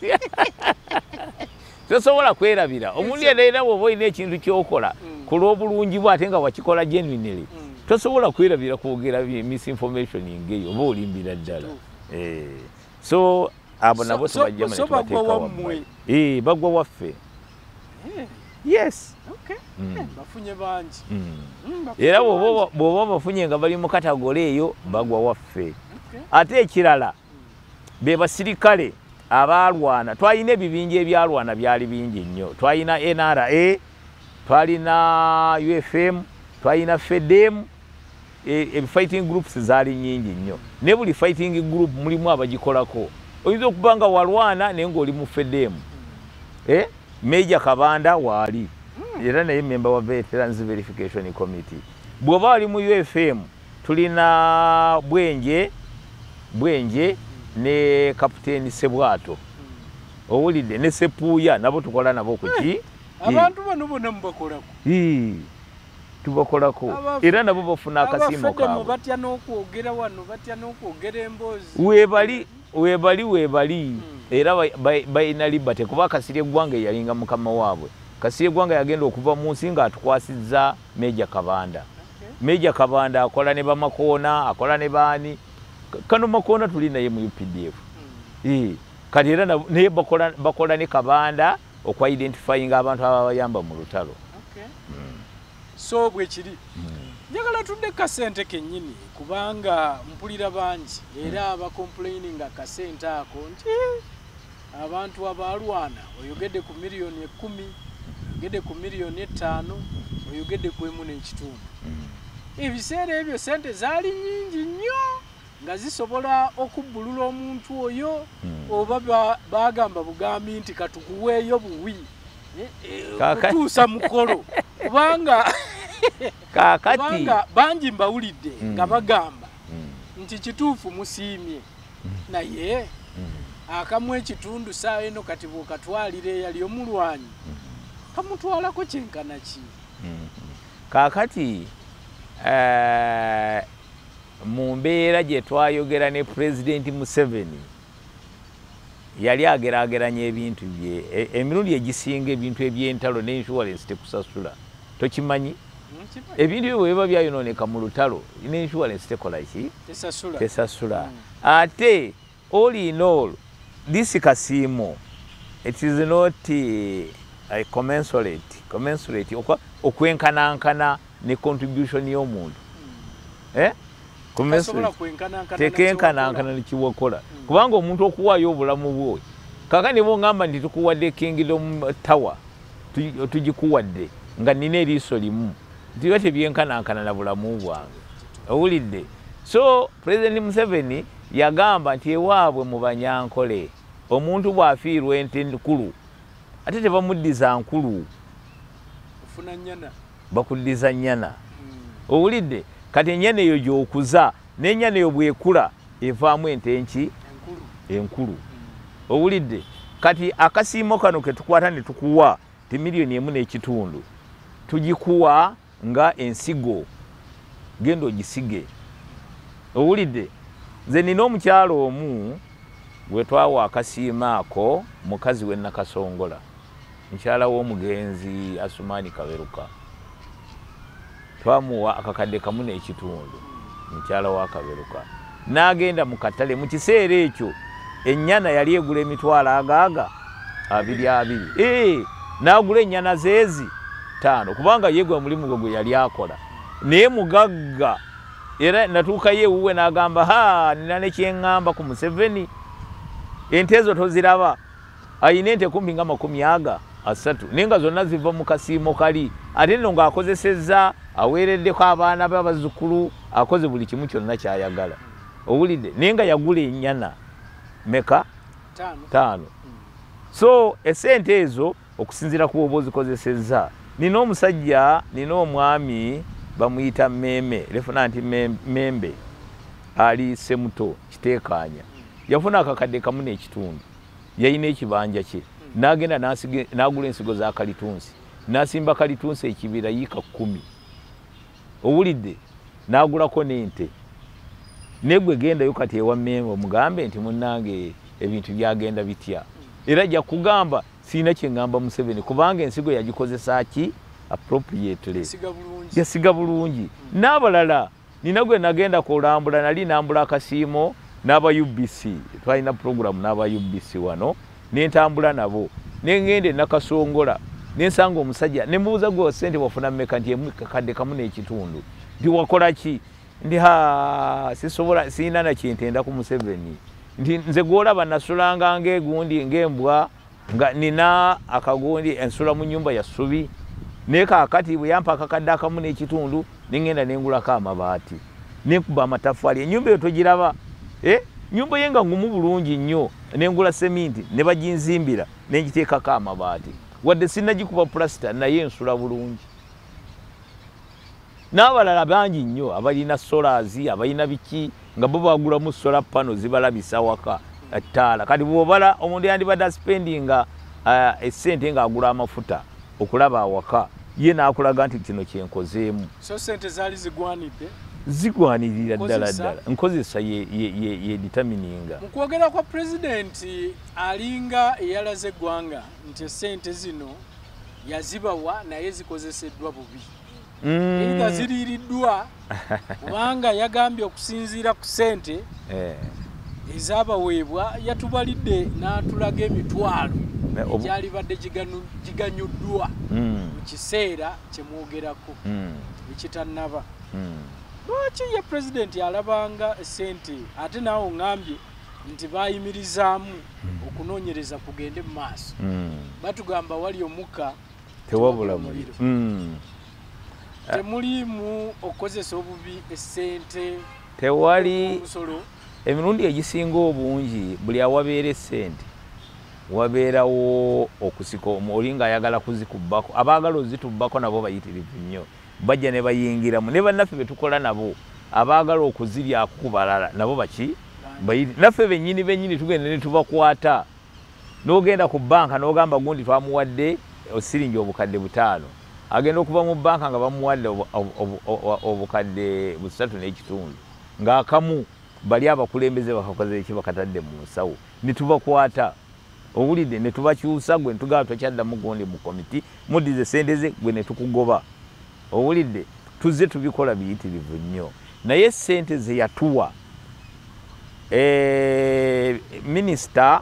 Tosobola kwerabira. Omuntu yenna era bw'oba olina ekintu ky'okola ku lw'obulungi bwo ate nga wakikola genuinely, tosobola kwerabira kwogera misinformation ng'eyo, oba olimbira ddala. So abo nabo tubajjamu ne tubateeka wammwe. Bagwa waffe. Yes. Bafunye bangi. Era bw'oba bafunye nga bali mu category eyo bagwa waffe. Ate ekirala be basirikale abalwana. Twalina ebibinja ebyalwana byali bingi nnyo. Twalina NRA, twalina UFM, twalina FEDEM, fighting groups zaali nnyingi nnyo. Ne buli fighting group mulimu abagikolako. Oyinza okuba nga walwana naye ng'oli mu FEDEM. Major Kabanda waali era naye member wa Veterans Verification Committee. Bw'oba wali mu UFM tulina Bwenje ne Kapiteeni Sebwato. Owulidde? Ne Sepuuya nabo tukola nabo kuki? Abantu bano bonna mubakolako. Tubakolako. Era nabo bafuna akasiimo kaabwe. Batya n'okwogera wano, batya n'okwogera emboozi. Weebali. Era balina liberty, kuba Kasirye Eggwanga yalinga mukama waabwe. Kasirye Gwanga yagenda okuva mu nsi nga atukwasizza Meja Kabanda. Meja Kabanda akola ne Bamakoona, akola ne baani. Kano Makoona tuli naye mu UPDF. Kati era naye bakola ne Kabanda okwa-identifyinga abantu ababayamba mu lutalo. So bwe kiri. Njagala tudde kasente kennyini, kubanga mpulira bangi era abacomplaininga kasente ako nti abantu abalwana, oyogedde ku 10 million, oyogedde ku 5 million, oyogedde ku 1.5. Ebiseera ebyo sente zaali nnyingi nnyo nga zisobola okubbulula omuntu oyo, oba bagamba bugambi nti katukuweeyo buwi kutuusa mukolo, kubanga kubanga bangi mbawulidde nga bagamba nti kituufu musiimye, naye akamu ekitundu saawa eno kati bw'okatwalira eyali omulwanyi kamutwalako kyenkana ki? Kaakati mu mbeera gye twayogera ne Pulezidenti Museveni, yali ageraageranya ebintu bye. Emirundi egisinga ebintu eby'entalo ne insurance tekusasula. Tokimanyi? Ebintu ebyo bwe biba byayonooneka mu lutalo, ne insurance tekola ki? Tesasula. Ate all in all, this kasiimo, it is not a commensurate okwenkanankana ne contribution y'omuntu. Tekenkanankana ne kiwakola. Kubanga omuntu okuwaayo obulamu bwe. Kaakati bw'ongamba nti tukuwadde Kingdom Tower, tugikuwadde nga nina eriiso limu, nti tebyenkanankana na bulamu bwange. Owulidde? So President Museveni yagamba nti ewaabwe mu Banyankole omuntu bw'afiirwa ente nkulu ate tebamuddiza nkulu, bakuddiza nnyana. Owulidde? Kati ennyana eyo gy'okuza, n'ennyana eyo bw'ekula evaamu ente enki? Enkulu. Owulidde? Kati akasiimo kano ke tukwata ne tukuwa ti 1.5 million, tugikuwa nga ensigo, genda ogisige. Owulidde? Nze nina omukyalo omu gwe twawa akasiimo ako, mukazi we Nakasongola, mukyala w'omugenzi Asumani Kaberuka. Twamuwa akakadde 1.5, mukyala wa Kaberuka. N'agenda mu katale. Mu kiseera ekyo ennyana yali egula 20,000 20. N'agula ennyana zeezi 5, kubanga ye gwe mulimu gwe gwe yali akola. Naye mugagga, era natuukayo ewuwe n'agamba, ha, nina ne kyeŋŋamba ku Museveni, ente ezo toziraba, ayina ente kumpi nga 30, naye nga zonna ziva mu kasiimo kali. Ate nno ng'akozesezza, aweereddeko abaana be abazzukulu, akoze buli kimu kyonna ky'ayagala. Owulidde? Naye nga yagula ennyana meka? 5. So esente ezo okusinziira ku bw'oba ozikozesezza. Nina omusajja, nina omwami bamuyita Meme, Lefunanti Membe, ali Semuto Kiteekaanya. Yafuna akakadde 1.5, yalina ekibanja kye, n'agenda n'agula ensigo za kalitunsi, n'asimba kalitunsi ekibira yiika 10. Owulidde? N'agulako n'ente. Naye gwe gendayo kati ewa Membe omugambe nti munnange ebintu byagenda bitya, era ajja kugamba sirina kye ŋŋamba Museveni, kubanga ensigo yagikozesa ki? Appropriately. Yasiga bulungi. N'abalala, nina gwe nagenda kulambula, nali nambula akasiimo n'aba UBC, twalina program n'aba UBC wano, ne ntambula nabo, ne ŋŋenda e Nakasongola, ne nsanga omusajja, ne mubuuza gwe ssente wafuna mmeka, nti akakadde 1.5. Nti wakola ki? Ndi ha, sisobola, sirina na kyentenda ku Museveni. Nti nze gw'olaba nasulanga ng'egundi ng'embwa, nga nina akagundi ensula mu nnyumba ya ssubi, naye kaakati bwe yampa akakadde 1.5, ne ŋŋenda ne ngulako amabaati, ne nkuba amataffaali. Ennyumba eyo togiraba, nnyumba ye nga ngumu bulungi nnyo, ne ngula seminti ne baginzimbira, ne ngiteekako amabaati. Wadde sinnagikuba pulasita, naye nsula bulungi. N'abalala bangi nnyo abalina solars, abalina biki, nga bo bagulamu solar panel zibalabisa waka ettaala. Kati bw'obala omuntu yandibadde aspendinga essente ng'agula amafuta okulaba awaka, ye n'akulaga nti kino kyenkozeemu. So sente zaali zigwanidde? Zigwanirira ddala ddala. Nkozesa ye determininga. Mu kwogera kwa pulezidenti alinga eyalaze eggwanga nti essente zino Yazibawa naye zikozeseddwa bubi. Either ziriiriddwa kubanga yagambye okusinziira ku ssente ezabaweebwa yatubalidde n'atulaga emitwalo egyalibadde giganyuddwa mu kiseera kye mwogerako ekitannaba. Lwaki ye pulezidenti alabanga ssente ate naawe oŋŋambye nti bayimirizaamu okunoonyereza kugende mu maaso? Batugamba wali omukka tewabula muliro. Temuliimu okukozesa obubi essente? Tewali. Emirundi egisinga obungi buli awabeera essente wabeerawo okusika, oli ng'ayagala kuzikubbako, abaagala ozitubbako nabo bayitirivu nnyo, bajja ne bayingiramu ne bannaffe be tukola nabo abaagala okuziryako ku balala nabo baki naffe bennyini bennyini tugenda ne tubakwata. N'ogenda ku banka n'ogamba gundi twamuwadde osiringi 5,000, agenda okuva mu banka nga bamuwadde 3,500, ng'akamu bali abakulembeze bakakoze eki bakatadde mu nsawo ne tubakwata. Owulidde? Ne tubakyusa, gwe netugamba tokyaddamu gundi mu komiti, muddize sente ze, gwe ne tukugoba. Owulidde? Tuzze tubikola biyitirivu nnyo, naye sente ze yatuwa minisita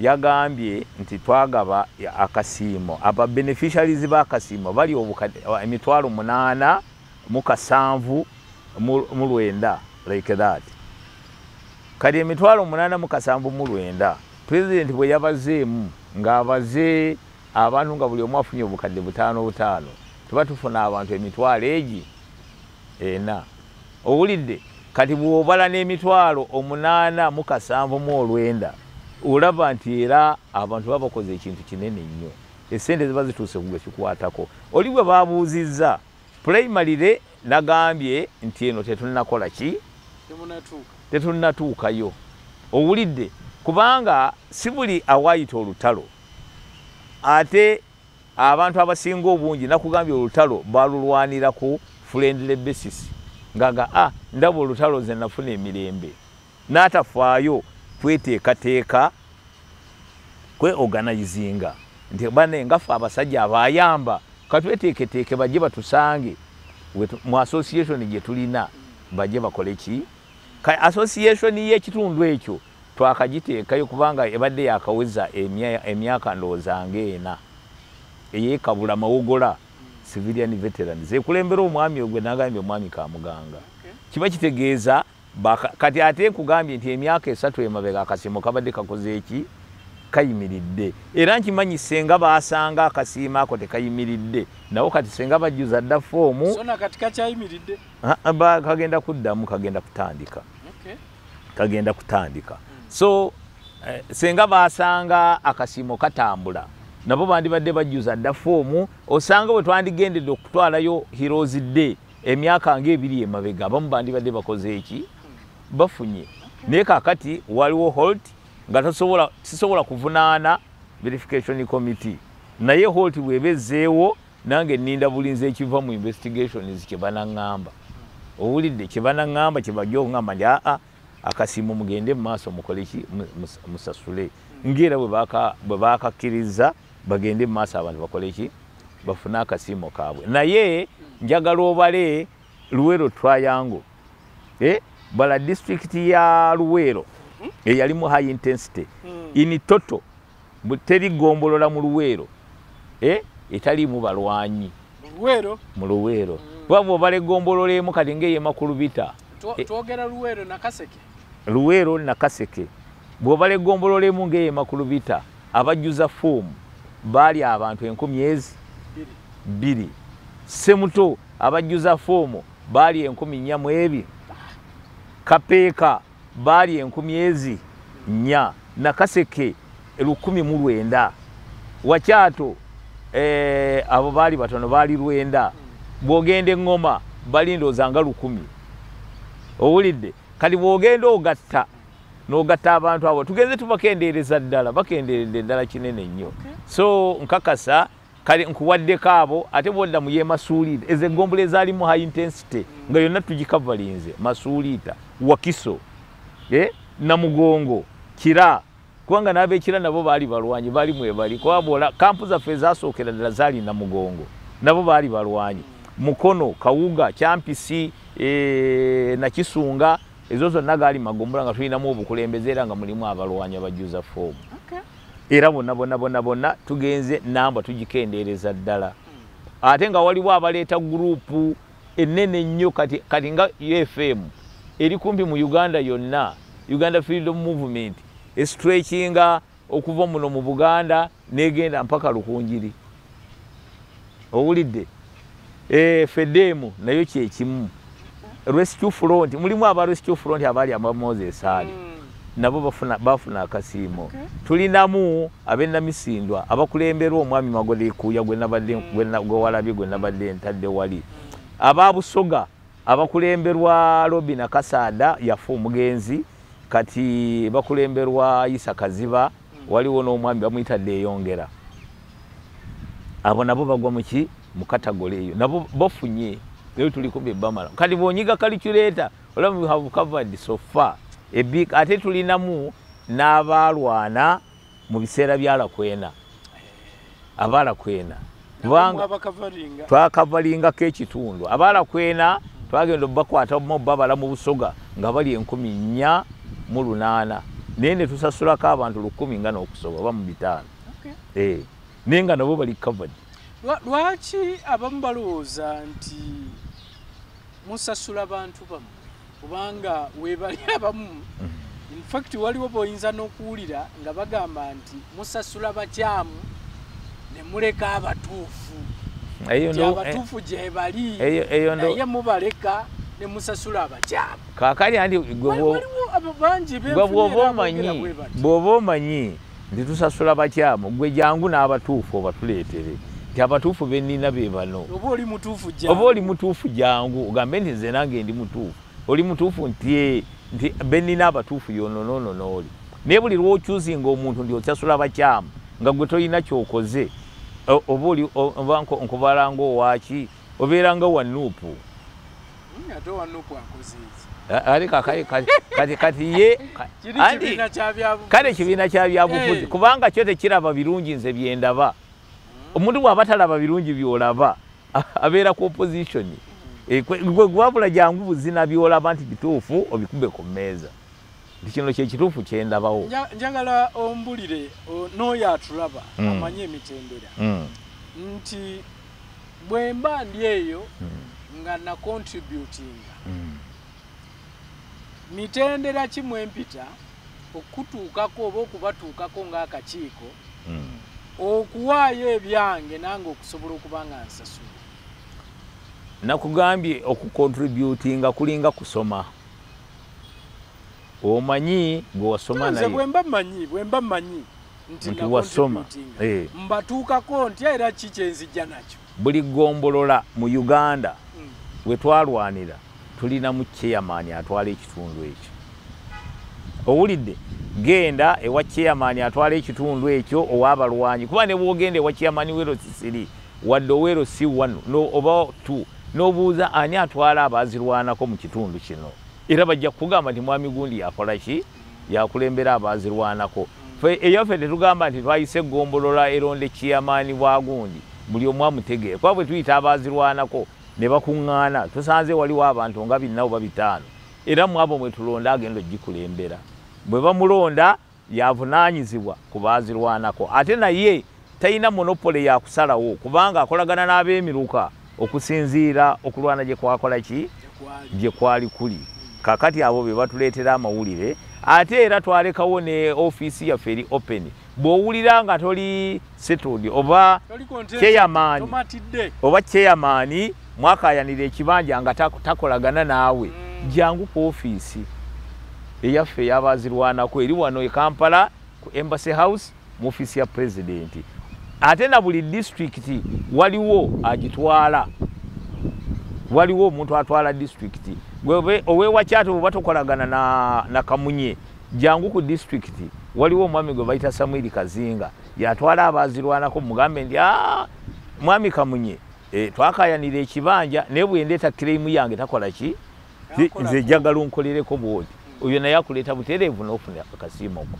yagambye nti twagaba akasiimo, aba beneficiaries b'akasiimo bali 8,879 like that. Kati 8,879 pulezidenti bwe yabazeemu ng'abaze abantu nga buli omu afunye 5,000 tuba tufuna abantu 4,000. Owulidde? Kati bw'obala n'8,879 olaba nti era abantu baba bakoze ekintu kinene nnyo, essente ziba zituuse ku gwe kikwatako. Oli bwe babuuzizza pulayimale nagambye nti eno tetunnakola ki, tetunnatuukayo. Owulidde? Kubanga si buli awaayita olutalo ate abantu abasinga obungi nakugambye olutalo balulwanira ku friendly basis, ngaga ndaba olutalo nze nafuna emirembe, n'atafaayo kweteekateeka kwe organizinga nti bane ngaffe abasajja abayamba katweteeketeeke bajje batusange mu association gye tulina, bajje bakole ki. Association y'ekitundu ekyo twakagiteekayo kubanga ebadde yakaweza emyaka ndowooza ng'ena ey'ekabula Mawogola civilian veterans ekulembera omwami ogwe nagambye omwami Kamuganga. Kiba kitegeeza kati ate nkugambye nti emyaka 3 emabega akasiimo kabadde kakoze eki, kayimiridde. Era nkimanyi senga baasanga akasiimo ako tekayimiridde, nabo kati senga bajjuza dda foomu kagenda kuddamu, kagenda kutandika, kagenda kutandika. So senga baasanga akasiimo katambula nabo bandibadde bajjuza dda foomu. Osanga bwe twandigendedde okutwalayo Heroes Day emyaka ng'ebiri emabega abamu bandibadde bakoze eki, bafunye. Naye kaakati waliwo halt nga sisobola kuvunaana verification committee, naye halt bw'eba ezzeewo nange nninda bulinzi ekiva mu investigations kye banaŋŋamba. Owulidde? Kye banaŋŋamba kye bajja okuŋŋamba nti aa akasiimo mugende mu maaso mukole ki, musasule, ng'era bwe baakakkiriza bagende mu maaso abantu bakole ki, bafune akasiimo kaabwe. Naye njagala obale Luweero Triangle, bala disitulikiti ya Luweero eyalimu high intensity in total teri gombolola mu Luweero etaliimu balwanyi mu Luweero. Kuba bw'obala egombolola emu kati ng'eye Makulubita, twogera Luweero Nakaseke, Luweero Nakaseke, bw'obala egombolola emu ng'eye Makulubita abajjuza foomu baali abantu 2,000. Semuto abajjuza foomu baali 4,002. Kapeeka baali 1,004. Nakaseke 1,009. Wakyato abo baali batono, baali 9. Bw'ogenda eŋŋoma bali ndowooza nga 1,000. Owulidde? Kati bw'ogenda ogatta n'ogatta abantu abo tugenze tubakendeereza ddala, bakendeeredde ddala kinene nnyo. So nkakasa kale nkuwaddeko abo. Ate bw'odda mu ye Masuuliita, ezo eggombolola ezaalimu high intensity nga yonna tugikavalinze, Masuuliita, Wakiso, Namugongo, Kira, Kubanga n'abekira nabo baali balwanyi, baali mwebali. Kuba kampu zaffe ezasookera ddala zaali Namugongo, nabo baali balwanyi. Mukono, Kawuga, Kyampisi, Nakisunga, ezo zonna gaali magombolola nga tulinamu obukulembeze era nga mulimu abalwanyi abajjuza foomu. Era bonna bonna bonna bonna tugenze namba tugikendeereza ddala. Ate nga waliwo abaleeta gurupu ennene ennyo kati nga UFM eri kumpi mu Uganda yonna, Uganda Freedom Movement estretchinga okuva muno mu Buganda negenda mpaka Lukunjiri. Owulidde? Fedemu nayo kyekimu. Rescue Front, mulimu aba Rescue Front abaali aba Moses Ali. Nabo bafuna akasiimo. Tulinamu ab'ennamisindwa abakulemberwa omwami Magode Kuya gwe walabye gwe nabadde ntadde wali. Aba Busoga abakulemberwa Robin Akasaada yafa omugenzi, kati bakulemberwa Isa Kaziba, waliwo n'omwami bamuyita Deyongera. Abo nabo bagwa muki mu katagole eyo, nabo bafunye naye tuli kumbe bamala. Kati bw'onyiga calculator olaba we have covered so far a big. Ate tulinamu n'abalwana mu biseera bya Lakwena, abalakwena kubanga twakavalingako ekitundu. Abalakwena twagenda obbakwata mu babala mu Busoga nga bali 4,008, naye ne tusasulako abantu 1,000 nga n'okusoba oba mu 5. Naye nga nabo bali covered. Lwaki abamu balowooza nti musasula bantu bammwe? Kubanga webali abamu, in fact waliwo boyinza n'okuwulira nga bagamba nti musasula bakyamu ne muleka abatuufu. Abatuufu gye bali naye mubaleka ne musasula abakyamu. Kaakati andi waliwo bangi bw'oba omanyi nti tusasula bakyamu, gwe jangu n'abatuufu obatuleetere. Nti abatuufu bennina be bano. Oba oli mutuufu jangu. Oba oli mutuufu jangu ogambe nti nze nange ndi mutuufu. Oli mutuufu nti bennina abatuufu yono nooli. Naye buli lw'okyuzinga omuntu nti osasula bakyamu nga gwe tolina ky'okoze, oba oli oba nkubala ng'owaaki, obeera nga wa Nuupu. Ate wa Nuupu akoze eki? Ali kati ye kale kibiina kya byabufuzi, kubanga kyo tekiraba birungi nze bye ndaba. Omuntu bw'aba talaba birungi by'olaba abeera ku opposition. Gwe gwabula jangu buzina by'olaba nti bituufu obikube ku mmeeza. Nti kino kye kituufu kye ndabawo. Njagala ombulire n'oyo atulaba amanye emitendera nti bwe mba ndi eyo nga na contributinga, mitendera ki mwe mpita okutuukako oba okubatuukako ng'akakiiko okuwaayo ebyange nange okusobola okuba nga nsasula? Nakugambye okucontributinga kulinga kusoma. Omanyi gwe wasoma naye. Nze bwe mba mmanyi nti wasoma mbatuukako nti era ki kye nzijja nakyo. Buli ggombolola mu Uganda we twalwanira tulinamu chairman atwala ekitundu ekyo. Owulidde? Genda ewa chairman atwala ekitundu ekyo ow'abalwanyi, kuba ne bw'ogenda ewa chairman w'ero C3 wadde ow'ero C1 oba 2 n'obuuza ani atwala abaazirwanako mu kitundu kino, era bajja kugamba nti mwami gundi yakola ki, yakulembera abaazirwanako. Ffe eyaffe tetugamba nti twayise eggombolola eronde chairman wa gundi, buli omu amutegeera. Kuba bwe tuyita abaazirwanako ne bakuŋŋaana, tusanze waliwo abantu nga 4 oba 5, era mu abo mwe tulonda agenda ogikulembera. Bwe bamulonda yavunaanyizibwa ku baazirwanako, ate naye talina monopole ya kusalawo kubanga akolagana n'ab'emiruka okusinziira okulwana gye kwakola ki gye kwali kuli. Kakati abo be batuleetera amawulire. Ate era twalekawo ne ofiisi yaffe eri open. Bw'owulira nga toli settled oba chairman mwakayanira ekibanja nga takolagana naawe, jangu ku ofiisi eyaffe ey'abaazirwanako eri wano e Kampala ku Embassy House mu ofiisi ya pulezidenti. Ate na buli disitulikiti waliwo agitwala, waliwo omuntu atwala disitulikiti. Owewa Kyato bwe batokolagana na Kamunye, jangu ku disitulikiti waliwo omwami gwe bayita Samuel Kazinga yatwala abaazirwanako, mugambe nti mwami Kamunye twakayanira ekibanja naye bwe ndeeta claim yange takola ki, nze njagala onkolereko bw'oti. Oyo naye akuleeta butereevu n'ofuna akasiimo ko.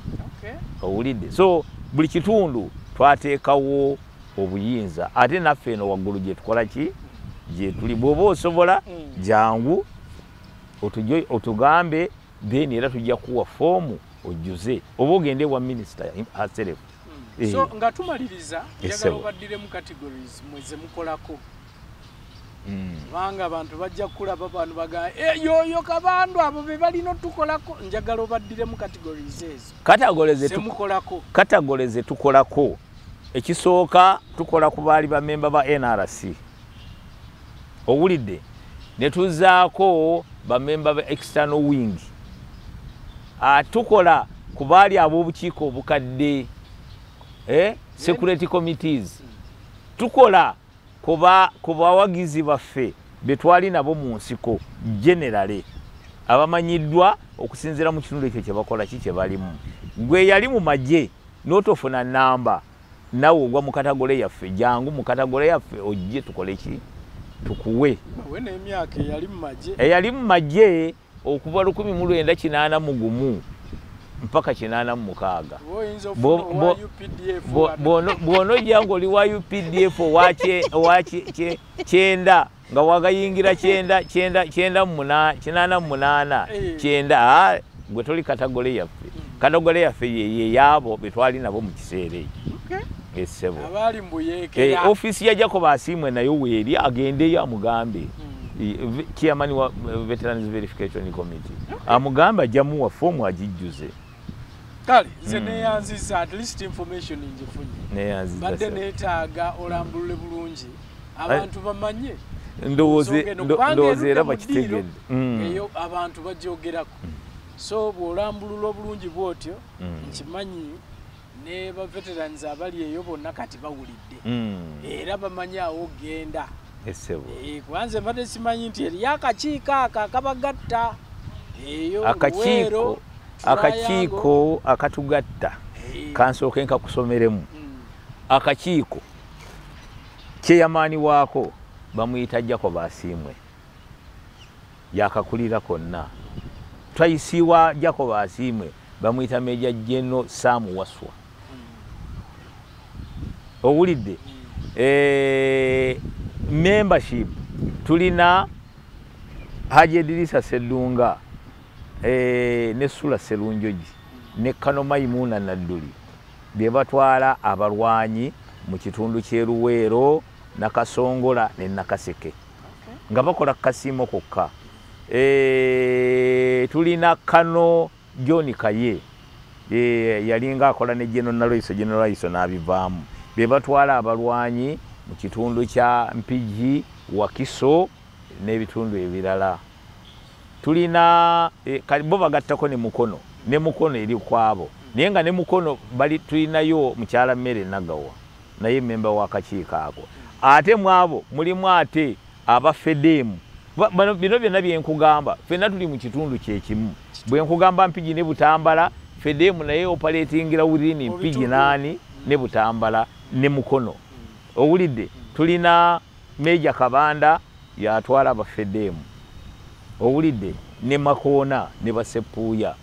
Owulidde? So buli kitundu twateekawo obuyinza, ate naffe eno waggulu gye tukola ki, gye tuli. Bw'oba osobola jangu otugambe, then era tujja kuwa foomu ojjuze oba ogende wa minisita herself. So nga tumaliriza, njagala obaddiremu categories mwe ze mukolako, kubanga abantu bajja kulaba bano bagamba yoyo Kabandwa abo be balina otukolako. Njagala obaddiremu categories ezo categories ze tukolako. Ekisooka, tukola ku baali bamemba ba NRC. Owulidde? Ne tuzaako bamemba ba external wing. Tukola ku baali ab'obukiiko obukadde, security committees. Tukola ku bawagizi baffe be twali nabo mu nsiko generally, abamanyiddwa okusinziira mu kitundu ekyo kye bakola ki, kye balimu. Gwe yali mu magye n'otofuna namba, nawe ogwa mu category yaffe, jangu mu category yaffe ojje tukole ki, tukuwe. Bawe n'emyaka eyali mu magye. Eyali mu magye okuva 1981 mpaka 86. Oba oyinza ofuna owa UPDF. Bw'onojja ng'oli wa UPDF owa 90 nga wagayingira 90 90 98 88 90, gwe toli category yaffe. Category yaffe ye yaabo be twali nabo mu kiseera ekyo. Essebo. Abaali mu buyeekera. Ofiisi ya Jacob Asiimwe nayo weeri, agendeyo amugambe. Chairman wa Veterans Verification Committee. Amugambe ajja muwa foomu agijjuze. Kale nze neyanziza, at least information ngifunye. Neyanziza. Badde neetaaga olambulule bulungi abantu bamanye. Ndowooza Ensonga eno, kubanga ndowooza era erudde mu ddiiro, bakitegedde. Eyo abantu bagyogerako. So bw'olambulula obulungi bw'otyo, nkimanyi ne ba veterans abali eyo bonna kati bawulidde. Era bamanyi awo genda. Essebo. Kubanze mbadde simanyi nti eriyo akakiiko ako akabagatta eyo Akakiiko Luweero, akakiiko akatugatta, kansooke nkakusomeremu. Akakiiko chairman waako bamuyita Jacob Asiimwe, yakakulira konna. Vice wa Jacob Asiimwe bamuyita Major General Sam Waswa. Owulidde? Membership tulina Haji Edirisa Seddunga, ne Sula Serunjogi ne Kano Maimuna Nadduli, be batwala abalwanyi mu kitundu ky'e Luweero, Nakasongola ne Nakaseke, nga bakola kasiimo kokka. Tulina Kano John Kaye, yalinga akola ne General Nalweyiso, General Nalweyiso n'abivaamu. Be batwala abalwanyi mu kitundu kya Mpigi, Wakiso n'ebitundu ebirala. Tulina bo bagattako ne Mukono, ne Mukono eri kwabo, naye nga ne Mukono bali tulinayo mukyala Mmere Nagawa, naye memba w'akakiiko ako. Ate mwabo mulimu ate aba FEDEM. Bino byonna bye nkugamba ffenna tuli mu kitundu kye kimu. Bwe nkugamba Mpigi ne Butambala, FEDEM naye operatingira within Mpigi nani ne Butambala ne Mukono. Owulidde? Tulina Meja Kabanda yatwala aba FEDEM. Owulidde? Ne Makoona ne Basepuuya.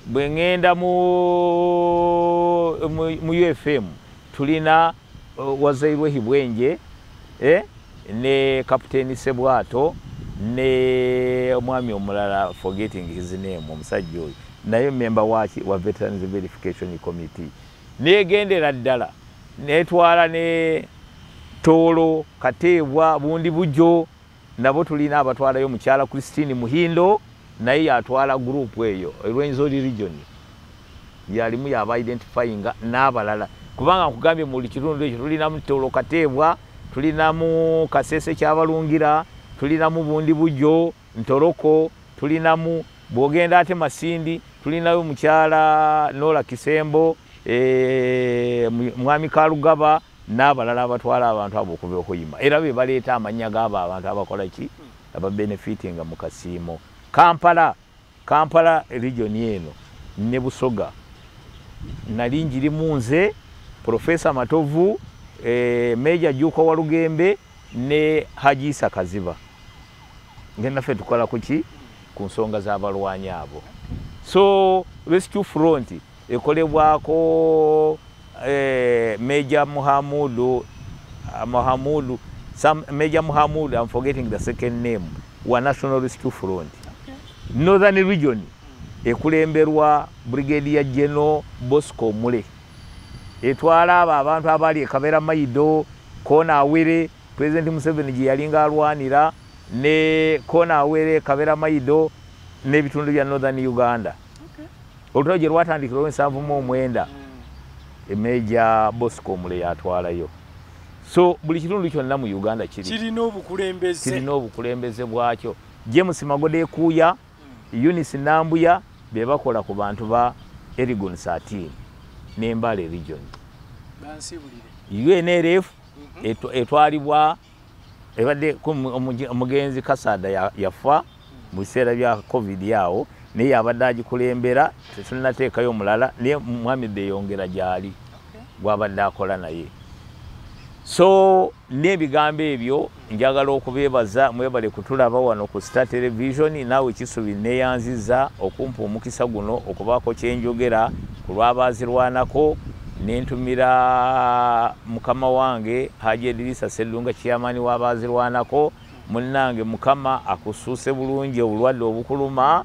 Bwe ŋŋenda mu UFM tulina Wazairwe Hibwenje, ne Kapiteeni Sebwato ne omwami omulala, forgetting his name, omusajja oyo naye member waki wa Veterans Verification Committee. Negendera ddala netwala ne Tooro, Kateebwa, Bundi Bujo, nabo tulina abatwalayo mukyala Christine Muhindo, naye yatwala group eyo Rwenzori region, yalimu yaba identifyinga n'abalala. Kubanga nkugambye mu buli kitundu ekyo tulinamu Tooro Kateebwa, tulinamu Kasese Kyabalungira, tulinamu Bundi Bujo, Ntoroko, tulinamu bw'ogenda ate Masindi tulinayo mukyala Nola Kisembo, mwami Kalugaba n'abalala abatwala abantu abo okuva okuyima. Era be baleeta amannya g'abo abantu abakola ki, ababenefitinga mu kasiimo. Kampala region eno ne Busoga nali njirimu nze, Profesa Matovu, Major Juko Walugembe ne Haji Isa Kaziba. Ngenda ffe tukola ku ki, ku nsonga z'abalwanyi abo. So Rescue Front Ekolebwako Major Muhamudu, some Major Muhamudu, I'm forgetting the second name, wa National Rescue Front. Okay. Northern Region ekulemberwa Brigadier General Bosco Mule. Etwala abo abantu abali ekabera Maido, Kona Awere, President Museveni gye yalinga alwanira ne Kona Awere, Kabera Maido n'ebitundu bya Northern Uganda. Okay. Olutalo gye lwatandikira 79 Major Bosco Mule yatwalayo. So buli kitundu kyonna mu Uganda kirina obukulembeze, kirina obukulembeze bwakyo. James Magode Kuya, Eunice Nambuya be bakola ku bantu ba Elgon 13 n'Embale region. UNLF etwalibwa ebadde omugenzi Kasada yafa mu biseera bya COVID yawo, naye abadde agikulembera, tetunnateekayo omulala, naye Mwami Beyongera gy'ali gw'abadde akola naye. So n'ebigambo ebyo njagala okubeebaza, mwebale kutulaba wano ku Star Television. Naawe Kisubi neeyanziza okumpa omukisa guno okubaako kye njogera ku lw'abaazirwanako, nentumira mukama wange Haji Edirisa Sserunga, chairman w'abaazirwanako. Munnange Mukama akusuuse bulungi obulwadde obukuluma,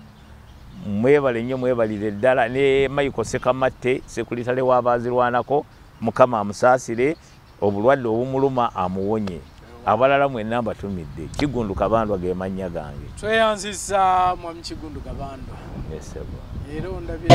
mwebale nnyo, mwebalire ddala. Ne Michael Sekamatte, sekuritale w'abaazirwanako, Mukama amusaasire obulwadde obumuluma amuwonye. Abalala mwenna mbatumidde. Kiggundu Kabandwa ge mannya gange. Tweyanzizza Mwami Kiggundu Kabandwa. Yes, sir. Era ondabye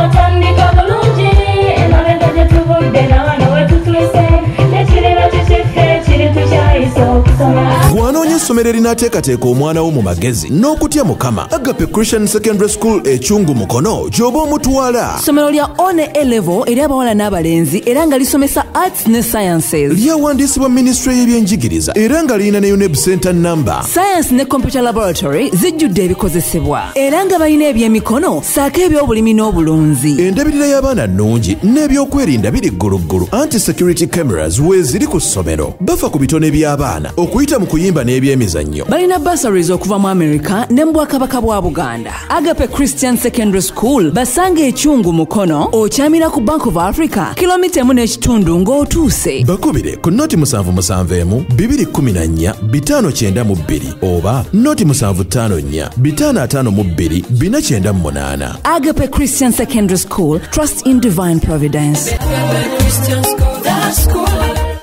otandika bulungi emabega gye tuvudde na wano we tutuuse n'ekiriro kikiffe kiri tukyayisa okusoma. Gwanoonya essomero erinaateekateeka omwana wo mu magezi n'okutya Mukama. Agape Christian Secondary School Ekyungu Mukono gy'oba omutwala. Ssomero lya One A Level eri abawala n'abalenzi era nga lisomesa arts ne sciences. Lyawandiisibwa Minisitule y'ebyenjigiriza era nga lirina ne UNEB Center number. Science ne computer laboratory zijjudde ebikozesebwa era nga balina ebyemikono ssaako ebyobulimi n'obulunzi. Endabirira y'abaana nnungi n'ebyokwerinda biri gguluggulu. Anti-security cameras weeziri ku ssomero. Bafa ku bitone by'abaana okuyita mu kuyimba n'ebyemizannyo. Balina bursaries okuva mu America ne mu Bwakabaka bwa Buganda. Agape Christian Secondary School basanga Ekyungu Mukono, okyamira ku Bank of Africa kilomita 1.5 ng'otuuse. Bakubire ku 077 214 592 oba 0754 552 498. Agape Christian Secondary School, trust in divine providence. Christian School, the school.